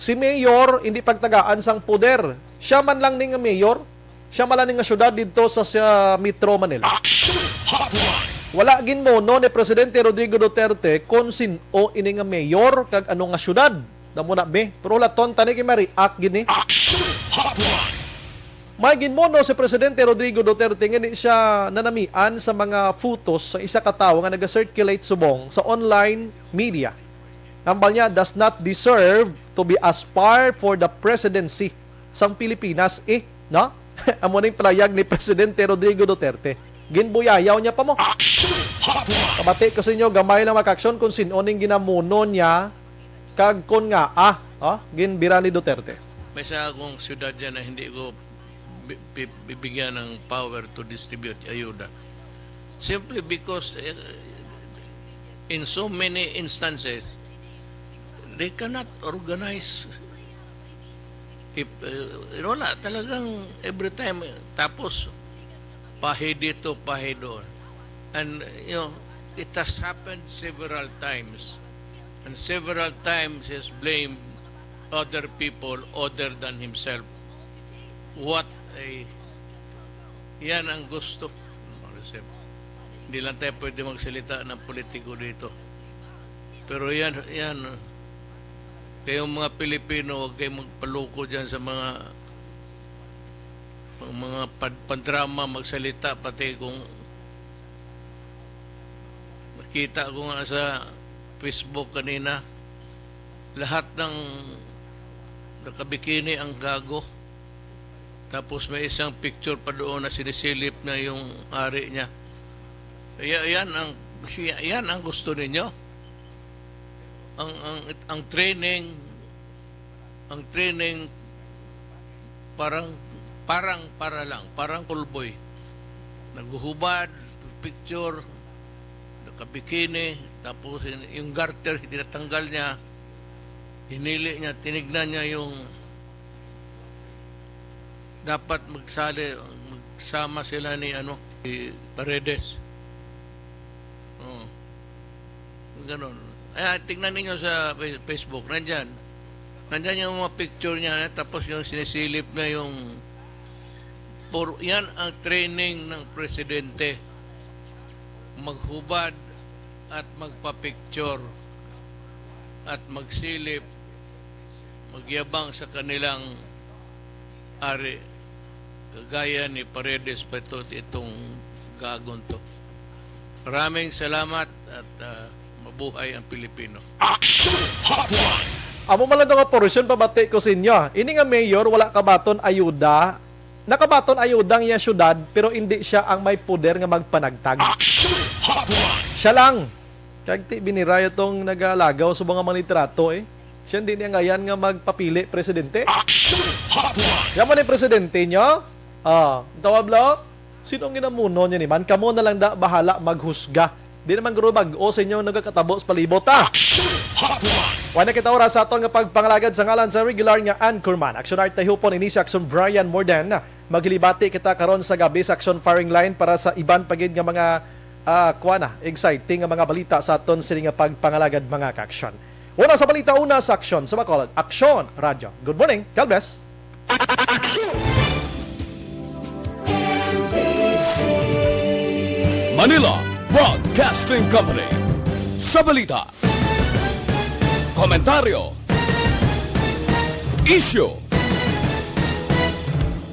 Si Mayor hindi pagtagaan sang poder. Siya man lang ni nga mayor, siya man lang ni nga syudad didto sa, sa Metro Manila. Action Hotline! Wala ginmono ni Presidente Rodrigo Duterte kon sin-o ini nga mayor kag ano nga syudad. Damo na, be. Pero hulaton ta ni kay ma-react gid ni. Action Hotline! May ginmono si Presidente Rodrigo Duterte nga di siya nanamian sa mga photos sa isa ka tawo nga naga-circulate subong sa online media. Hambal niya, does not deserve to be aspire for the presidency sang Pilipinas, eh, no? Amo ning palayag ni Presidente Rodrigo Duterte. Ginbuyayaw niya pa mo. Action Hotline! Kabati ko sa inyo, gamay lang, mga kaaksyon, kung sin-o ning ginamuno niya kag kon ngaa, ah, ginbira ni Duterte. May isa akong syudad dyan na hindi ko bi-, bi-, bibigyan ng power to distribute ayuda. Simply because, eh, in so many instances, they cannot organize. If, eh, wala, talagang every time, eh, tapos, pahi dito, pahi doon. And, you know, it has happened several times. And several times he has blamed other people other than himself. What a, yan ang gusto. Hindi lang tayo pwede magsalita ng politiko dito. Pero yan, yan, kayong mga Pilipino, huwag kayong magpaluko dyan sa mga, mga pad-, pandrama, magsalita, pati kung nakita ko nga sa Facebook kanina, lahat ng nakabikini ang gago. Tapos may isang picture pa doon na sinisilip na yung ari niya. Ya-, yan ang, ya-, yan ang gusto ninyo. Ang, ang, ang training, ang training parang, parang para lang, parang callboy. Naghuhubad, picture, nakabikini, tapos yung, yung garter, tinatanggal niya, hinili niya, tinignan niya yung dapat magsali, magsama sila ni, ano, si Paredes. Oh. Ganun. Ay, tingnan ninyo sa Fe-, Facebook, nandyan. Nandyan yung mga picture niya, eh, tapos yung sinisilip na yung Por, yan ang training ng presidente. Maghubad at magpa-picture at magsilip, magyabang sa kanilang ari, kagaya ni Paredes pa ito, itong gagon to. Maraming salamat at, ah, mabuhay ang Pilipino. Action Hotline! Amo man lang to nga portion, pabati ko sa inyo. Ini nga mayor, wala kabaton ayuda. Nakabaton ayuda ang iya syudad, pero indi siya ang may poder nga magpanagtag. Action Hotline! Siya lang. Kag ti binirayo tong nagalagaw sa mga, mga litrato, eh. Siya hindi niya ngayan nga magpapili presidente. Action Hotline! Yan mo ni presidente nyo? Ah, ang tawag, blo? Sino ang ginamuno niya ni man? Kamo na lang da bahala maghusga. Di naman guro bag-o sa inyo nagakatabo sa palibot, ah. Action Hotline! Wala na kita oras sa aton nga pagpangalagad sa ngalan sa regular nga anchorman. Action Art Tayhupon, ini si Action Brian Morden. Maghilibati kita karon sa gabi sa Action Firing Line para sa iban pa gid nga mga, ah, kuwan na, exciting nga mga balita sa aton sini nga pagpangalagad, mga ka-action. Una sa balita, una sa aksyon sa Bacolod, Aksyon Radyo. Good morning. God bless. Manila Broadcasting Company. Sa balita, komentaryo, isyu,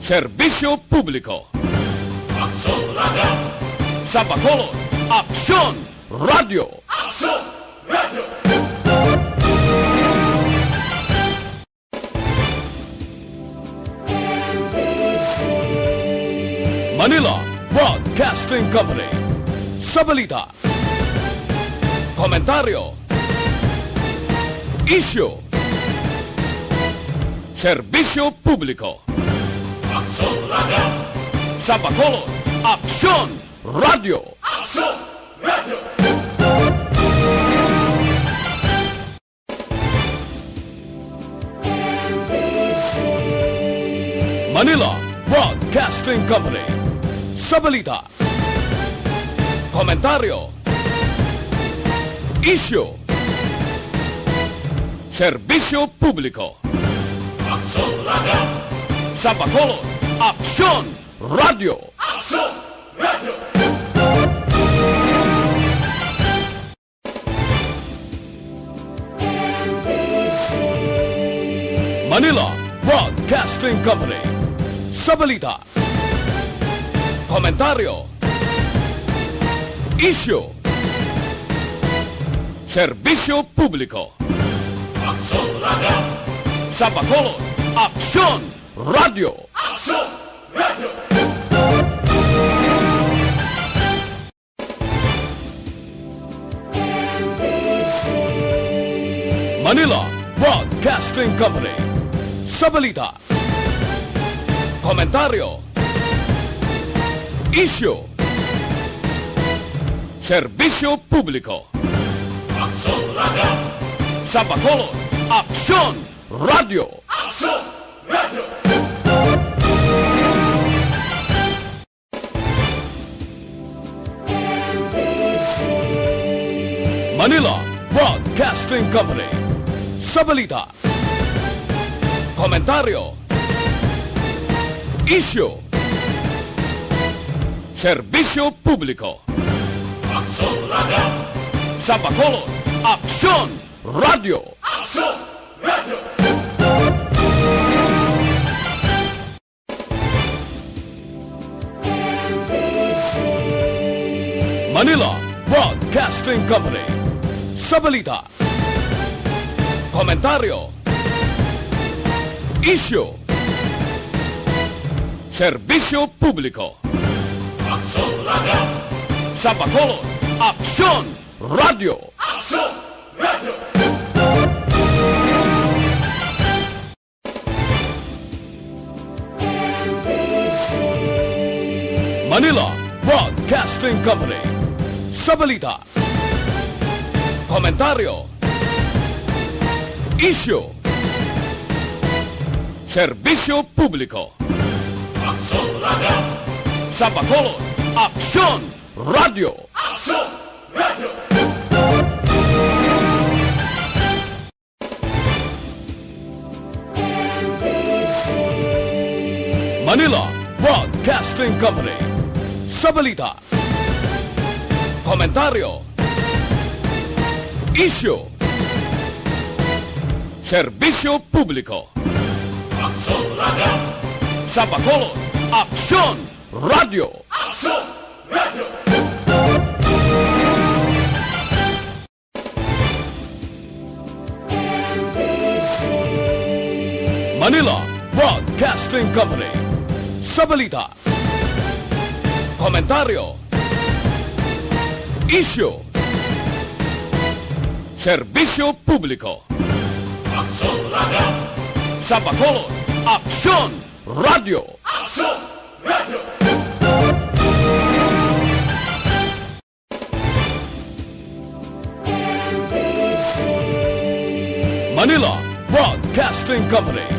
serbisyo publiko. Aksyon Radyo. Sa Bacolod, Aksyon Radyo. Aksyon Radyo. Manila Broadcasting Company. Sa balita, komentaryo, isyu, serbisyo publiko. Aksyon Radyo. Sa Bacolod, Aksyon Radyo. Aksyon Radyo. Manila Broadcasting Company. Sa balita, komentaryo, isyu, serbisyo publiko. Aksyon Radyo. Sa Bacolod, Aksyon Radyo. Aksyon Radyo. Manila Broadcasting Company. Sa balita, komentaryo, isyu, serbisyo publiko. Aksyon Radyo. Sa Bacolod, Aksyon Radyo. Aksyon Radyo. Manila Broadcasting Company. Sa balita, komentaryo, isyu, serbisyo publiko. Aksyon Radyo. Sa Bacolod, Aksyon Radyo. Aksyon Radyo. Manila Broadcasting Company. Sa balita, komentaryo, isyu, serbisyo publiko. Aksyon Radyo. Sa Bacolod, Aksyon Radyo. Aksyon Radyo. Manila Broadcasting Company. Sa balita, komentaryo, isyu, serbisyo publiko. Aksyon Radyo. Sa Bacolod, Aksyon Radyo. Aksyon Radyo. Manila Broadcasting Company. Sa balita, komentaryo, isyu, serbisyo publiko. Aksyon Radyo. Sa Bacolod, Aksyon Radyo. Aksyon Radyo. Manila Broadcasting Company. Sa balita, komentaryo, isyu, serbisyo publiko. Aksyon Radio! Sa Bacolod, Aksyon Radio! Aksyon Radio! Manila Broadcasting Company. Sa balita, komentaryo, isyu, serbisyo publiko. Aksyon Radio! Sa Bacolod, Aksyon Radio! Aksyon Radio! Manila Broadcasting Company.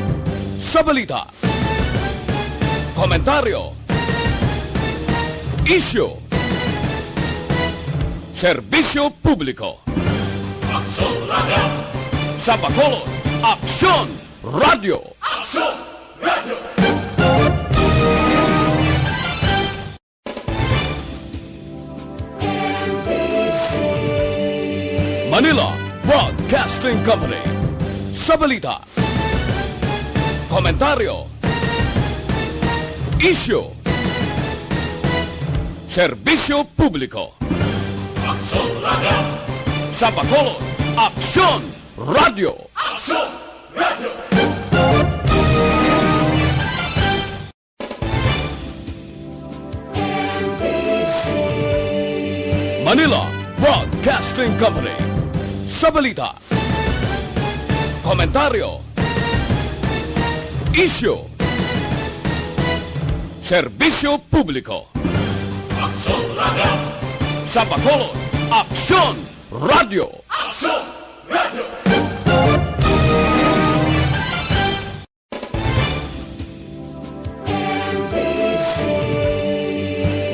Sa balita, komentaryo, isyu, serbisyo publiko. Aksyon Radio! Sa Bacolod, Aksyon Radio! Aksyon Radio! Manila Broadcasting Company. Sa balita, komentaryo, isyu, serbisyo publiko. Aksyon Radio! Sa Bacolod, Aksyon Radio! Aksyon Radio! Manila Broadcasting Company. Sa balita, komentaryo, isyu, serbisyo publiko. Aksyon Radio! Sa Bacolod, Aksyon Radio! Aksyon Radio!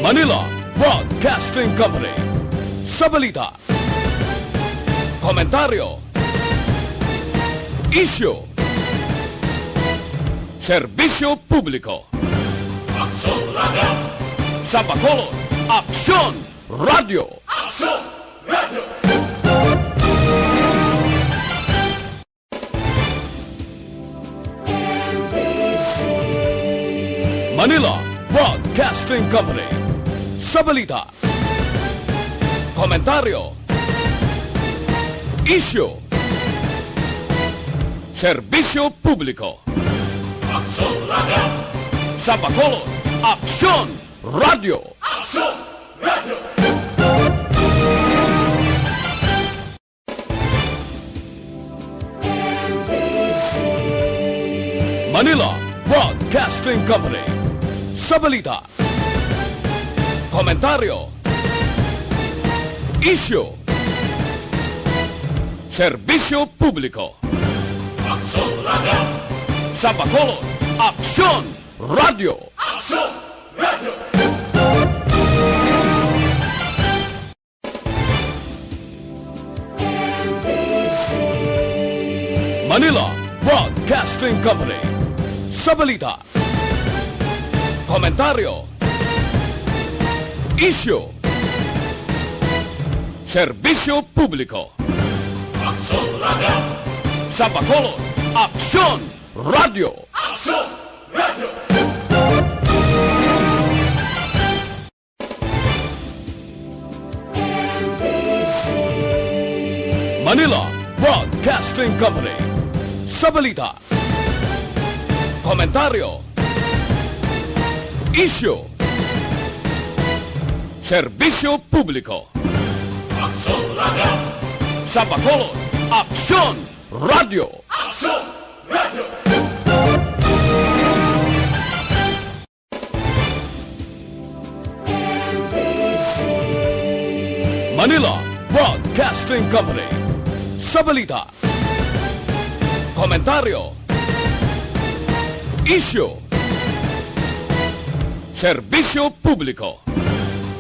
Manila Broadcasting Company. Sa balita, komentaryo, isyu, serbisyo publiko. Aksyon Radio! Sa Bacolod, Aksyon Radio! Aksyon Radio! Manila Broadcasting Company. Sa balita, komentaryo, isyu, serbisyo publiko. Aksyon Radio! Sa Bacolod, Aksyon Radio! Aksyon Radio! Manila Broadcasting Company. Sa balita, komentaryo, isyu, serbisyo publiko. Aksyon Radio! Sa Bacolod, Aksyon Radio! Aksyon Radio! Manila Broadcasting Company. Sa balita, komentaryo, isyu, serbisyo publiko. Aksyon Radio! Sa Bacolod, Aksyon Radio! Aksyon Radio! Manila Broadcasting Company. Sa balita, komentaryo, isyu, serbisyo publiko. Aksyon Radio! Sa Bacolod, Aksyon Radio! Aksyon Radio! Manila Broadcasting Company. Sa balita, komentaryo, isyu, serbisyo publiko.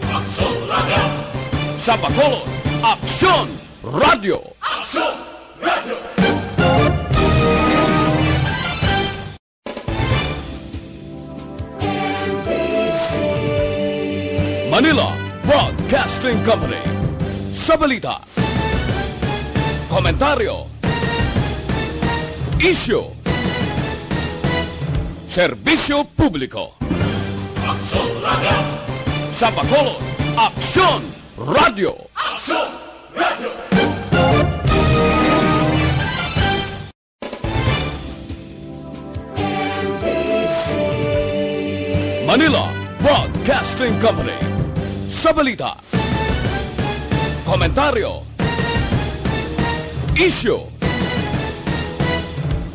Aksyon Radio! Sa Bacolod, Aksyon Radio! Aksyon Radio! Manila Broadcasting Company. Sa balita, komentaryo, isyu, serbisyo publiko. Aksyon Radio. Sa Bacolod, Aksyon Radio. Aksyon Radio. Manila Broadcasting Company. Sa balita, komentaryo, isyu,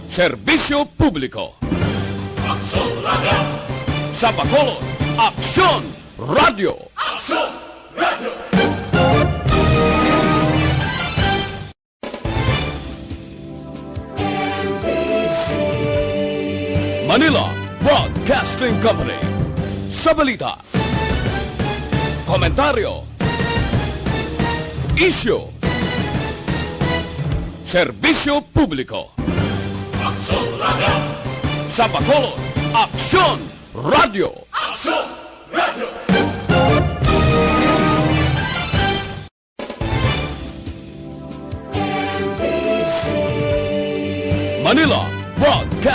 serbisyo publiko. Aksyon Radio. Sa Bacolod, Aksyon Radio. Aksyon Radio. Manila Broadcasting Company. Sa balita, komentaryo, isyu, serbisyo publiko. Aksyon Radio. Sa Bacolod, Aksyon Radio. Aksyon